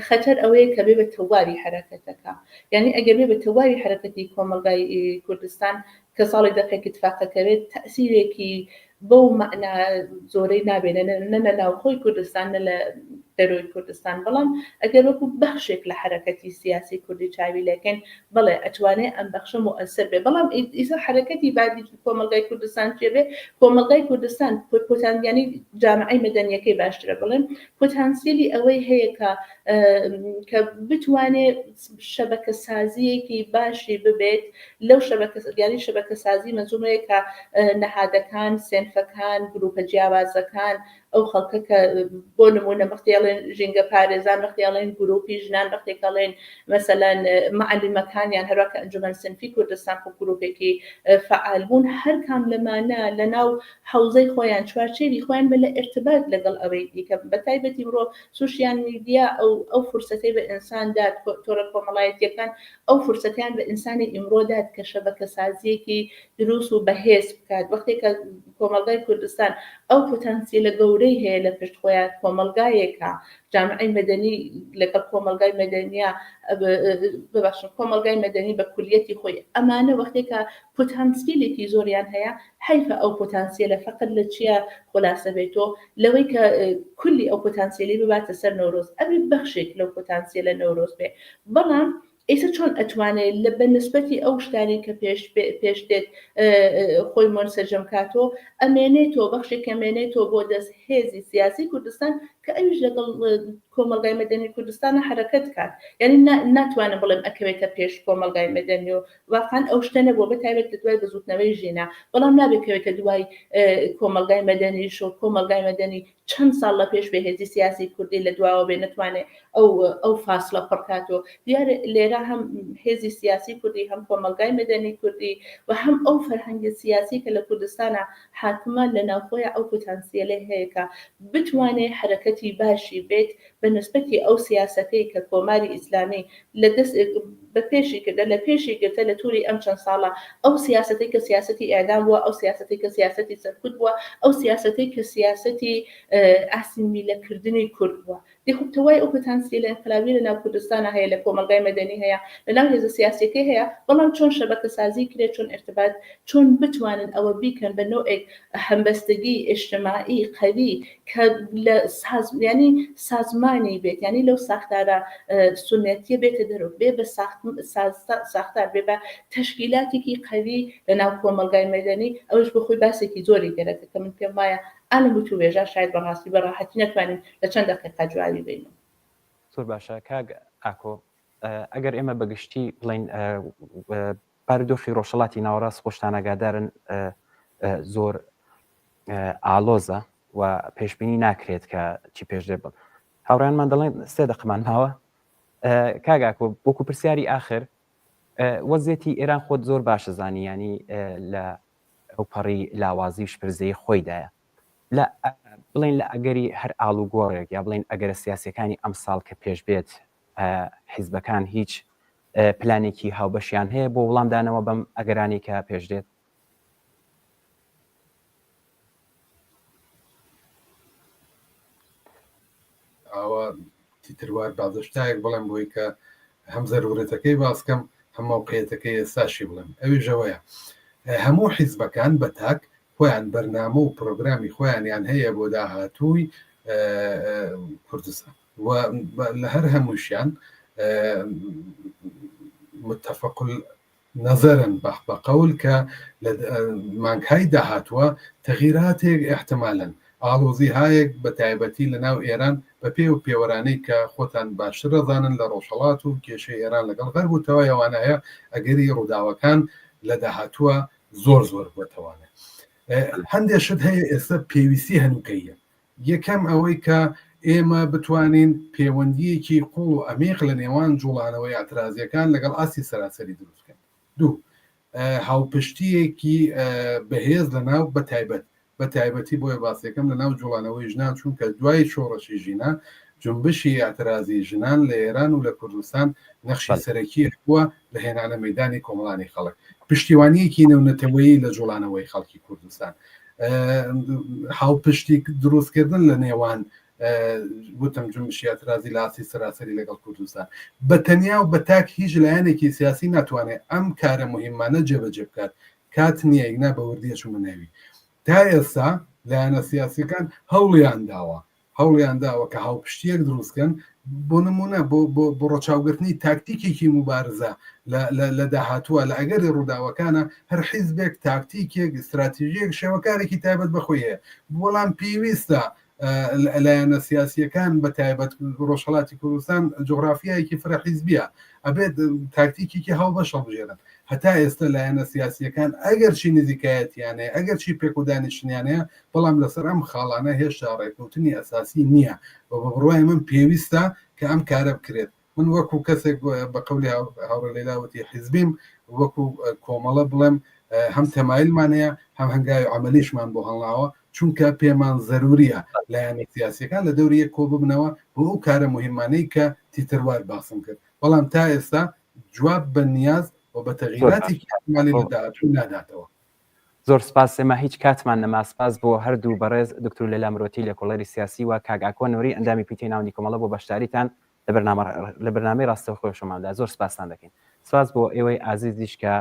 خەتەر ئەوەیە کە بێ بە تەواوی حەرەکەتەکە یعنی ئەگەر بێ بە تەواوی حەرەکەتی کۆمەڵگای کوردستان کە ساڵی دەقێک اتفاقەکەوێت تەسیرێکی بەو مەعنا زۆرەی نابێ نە لە ناوخۆی کوردستان نە لە دەرۆی کوردستان بەڵام ئەگەر وەکو بەخشێک لە حەرەکەتی سیاسی کوردی چاوی لێکەین بەڵێ ئەتوانێ ئەم بەخشە موئەسر بێ بەڵام ئیسا حەرەکەتی بادی کۆمەڵگای کوردستان چێ بێ کۆمەڵگای کوردستان پۆتانیانی جامعەی مەدەنیەکەی باشترە بڵێم پۆتانسیلی ئەوەی هەیە کە کە بتوانێ شەبەکە سازیەکی باشی ببێت لەو شەبەکە یانی شەبەکە سازی مەنزومەیە کە نەهادەکان، سێنفەکان، گروپە جیاوازەکان، ئەو خەڵکە کە بۆ نموونە وەختی ئەڵێن ژینگە پارێزان، وەختی ئەڵێن گروپی ژنان، وەختێک ئەڵێن مەسەلەن مەعەلیمەکان یان هەروا کە ئەنجومەن سنفی کوردستان خۆ گروپێکی فەعال بوون، هەر کام لەمانە لە ناو حەوزەی خۆیان، چوارچێوی خۆیان بە لە ئیرتبات لەگەڵ ئەوەی دیکە بە تایبەتی ئیمڕۆ سوشیان میدیا ئەو ئەو فرسەتەی بە ئینسان دات، تۆڕە کۆمەڵایەتییەکان ئەو فرسەتەیان بە ئینسانی ئیمڕۆ دات کە شەبەکەسازییەکی دروست و بەهێز بکات. وەختێک کە کۆمەڵگای کوردستان ئەو پۆتانسیەلە گەورەی هەیە لە پشت خۆیان کۆمەڵگایەکە جامعەی مەدەنی لەگەڵ کۆمەڵگای مەدەنیە ببەخشن کۆمەڵگای مەدەنی بە کولیەتی خۆی ئەمانە وەختێکە پۆتانسیلێکی زۆریان هەیە حەیفە ئەو پۆتانسیەلە فەقەت لە چیا خولاسە بێتۆ لەوەی کە کولی ئەو پۆتانسیەلی بباتە سەر نەورۆز ئەبێ بەخشێک لەو پۆتانسیەلە نەورۆز بێ بەڵام ئیسە چۆن ئەتوانێ لە بە نسبەتی ئەو شتانەی کە پێش پێش دێت خۆی مۆنسەجەم کاتۆ ئەمێنێتەوە بەخشێک ئەمێنێتەوە بۆ دەست هێزی سیاسی کوردستان کە ئەویش لەگەڵ کۆمەڵگای مەدەنی کوردستانە حەرەکەت کات یعنی ناتوانم بڵێم ئەکەوێتە پێش کۆمەڵگای مەدەنی و واقعا ئەو شتە نەبووە بە تایبەت لە دوای بزوتنەوەی ژینا بەڵام نابێت کەوێتە دوای کۆمەڵگای مەدەنیش و کۆمەڵگای مەدەنی چەند ساڵ لە پێش بێ هێزی سیاسی کوردی لە دواوە بێ نەتوانێ ئەو ئەو فاسڵە پڕ کاتەوە. دیارە لێرە هەم هێزی سیاسی کوردی، هەم کۆمەڵگای مەدەنی کوردی و هەم ئەو فەرهەنگە سیاسی کە لە کوردستانا حاکمە لە ناوخۆیا ئەو پوتانسیەلەی هەیە کە بتوانێ حەرەکەتی باشی بێت بە نسبەتی ئەو سیاسەتەی کە کۆماری ئیسلامی لە دەست بە پێشی کردە لە پێشی گرتە لە توری ئەم چەند ساڵە ئەو سیاسەتەی کە سیاسەتی ئێعدام بووە ئەو سیاسەتەی کە سیاسەتی سەرکوت بووە ئەو سیاسەتەی کە سیاسەتی ئاسیمیلە کردنی کورد بووە دی خب تەوای ئەو پتانسیلە ئینقلابیە لە ناو کوردستانا هەیە لە کۆمەڵگای مەدەنی هەیە لە ناو هێزە سیاسیەکەی هەیە بەڵام چۆن شەبەکە سازی کرێ چۆن ئرتبات چۆن بتوانن ئەوە بیکەن بە نەوعێک هەمبەستگی ئیجتماعی قەوی کە لە ساز یانی سازمانی بێت یانی لەو ساختارە سوننەتیە بێتە دەرەوە بێ بە ساختار بێ بە تەشکیلاتێکی قەوی لە ناو کۆمەڵگای مەدەنی ئەوەش بۆ خۆی باسێکی زۆری گەرەکە کە من پێم وایە ئالم وتووێژە شاید بەڕاستی بە ڕاحەتی نەتوانین لە چەند دەقیقە جوابی بەینەوە. زۆر باشە کاک ئاکۆ ئەگەر ئێمە بە گشتی بڵێین بارودۆخی ڕۆژهەڵاتی ناوەڕاست خۆشتان ئاگادارن زۆر ئالۆزە و پێشبینی ناکرێت کە چی پێش دێ بڵ هاوڕیانمان دەڵێن سێ دەقمان ماوە کاگاکۆ وەکو پرسیاری ئاخر وەزیەتی ئێران خۆت زۆر باشە زانی ینی لە ئەوپەڕی لاوازی و شپرزەیی خۆیدایە. لە بڵێین لە ئەگەری هەر ئاڵوگۆڕێک یا بڵێین ئەگەرە سیاسیەکانی ئەمساڵ کە پێش بێت حیزبەکان هیچ پلانێکی هاوبەشیان هەیە بۆ وڵامدانەوە بەم ئەگەرانەی کە پێش دێت؟ ئاوا تیتروار بازشتایەک بڵێم بۆی کە هەم زەرورەتەکەی باس کەم هەم مەوقعیەتەکەی ئێستاشی بڵێم ئەویش ئەوەیە هەموو حیزبەکان بە تاک خۆیان بەرنامە و پرۆگرامی خۆیانیان هەیە بۆ داهاتووی کوردستان و لە هەر هەمووشیان متفق نەزەرن بە بە قەول کە لە مانگهای داهاتووە تەغیراتێک ئیحتمالەن ئاڵۆزیهایەک بە تایبەتی لە ناو ئێران بە پێ و پێوەرانەی کە خۆتان باشتر ئەزانن لە ڕۆژهەڵات و کێشەی ئێران لەگەڵ غەرب و تەوای ئەوانە هەیە ئەگەری ڕووداوەکان لە داهاتووە زۆر زۆر بۆتەوانێ هەندێ شت هەیە ئێستا پێویستی هەنووکەیە یەکەم ئەوەی کە ئێمە بتوانین پێوەندییەکی قووڵ و عەمیق لە نێوان جووڵانەوە ئیعترازییەکان لەگەڵ ئاستی سەراسەری دروست بکەین. دوو، هاوپشتییەکی بەهێز لە ناو بە تایبەت بە تایبەتی بۆیە باسیەکەم لە ناو جووڵانەوەی ژنان چونکە دوای شۆڕشی ژینا جونبشی ئیعترازی ژنان لە ئێران و لە کوردستان نەخشی سەرەکی هەبووە لە هێنانە مەیدانی کۆمەڵانی خەڵک پشتیوانییەکی نێونەتەوەیی لە جووڵانەوەی خەڵکی کوردستان هاوپشتی دروستکردن لە نێوان وتم جونبشی ئیعترازی لە ئاستی سەراسەری لەگەڵ کوردستان بە تەنیا و بە تاک هیچ لایەنێکی سیاسی ناتوانێت ئەم کارە مهمانە جێبەجێ بکات کات نییە ئیگنا بە وردی ئەچوومە ناوی تا ئێستا لایەنە سیاسیەکان هەوڵیان داوە هەوڵیان داوە کە هاوپشتییەک دروست کەن، بۆ نموونە بۆ بۆ بۆ ڕەچاوگرتنی تاکتیکێکی موبارزە لە لە لە داهاتووە لە ئەگەری ڕووداوەکانە هەر حیزبێک تاکتیکێک، ئیستراتیژییەک، شێوەکارێکی تایبەت بە خۆی هەیە، بەڵام پێویستە لایەنە سیاسییەکان بە تایبەت ڕۆژهەڵاتی کوردستان جوغرافیایەکی فرە حیزبییە ئەبێت تاکتیکێکی هاوبەش هەڵبژێرن. هەتا ئێستا لایەنە سیاسییەکان ئەگەرچی نزیکایەتییان هەیە، ئەگەرچی پێکەوەدانیشتنیان هەیە، بەڵام لەسەر ئەم خاڵانە هێشتا ڕێککەوتنی ئەساسی نییە و بە بڕوای من پێویستە کە ئەم کارە بکرێت. من وەکو کەسێک بە قەولی هاوڕێ لەیلا وتی حیزبیم، وەکو کۆمەڵە بڵێم هەم تەمایلمان هەیە، هەم هەنگاوی عەمەلیشمان بۆ هەڵناوە، چونکە پێمان زەرورییە لایەنە سیاسییەکان لە دەوری یەک کۆببنەوە بۆ ئەو کارە موهیمانەی کە تیتروار باسم کرد. بەڵام تا ئێستا جواب بە نیاز و بە تەغیراتێکی ئیحتمالی لە داهاتوو ناداتەوە. زۆر سپاس ئێمە هیچ کاتمان نەما سپاس بۆ هەردوو بەڕێز دکتور لەیلا مرۆتی لێکۆڵەری سیاسی و کاک ئاکۆ نوری ئەندامی پیتەی ناوەندی کۆمەڵە بۆ بەشداریتان لە بەرنامە لە بەرنامەی ڕاستەوخۆی شەماندا زۆر سپاستان دەکەین سپاس بۆ ئێوەی ئازیزیش کە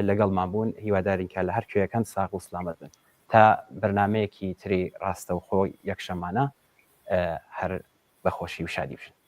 لەگەڵمان بوون هیوادارین کە لە هەر کوێیەکەن ساغ و سلامەت بن تا بەرنمەیەکی تری ڕاستەوخۆ یەکشەمانە هەر بە خۆشی و شادی بژین.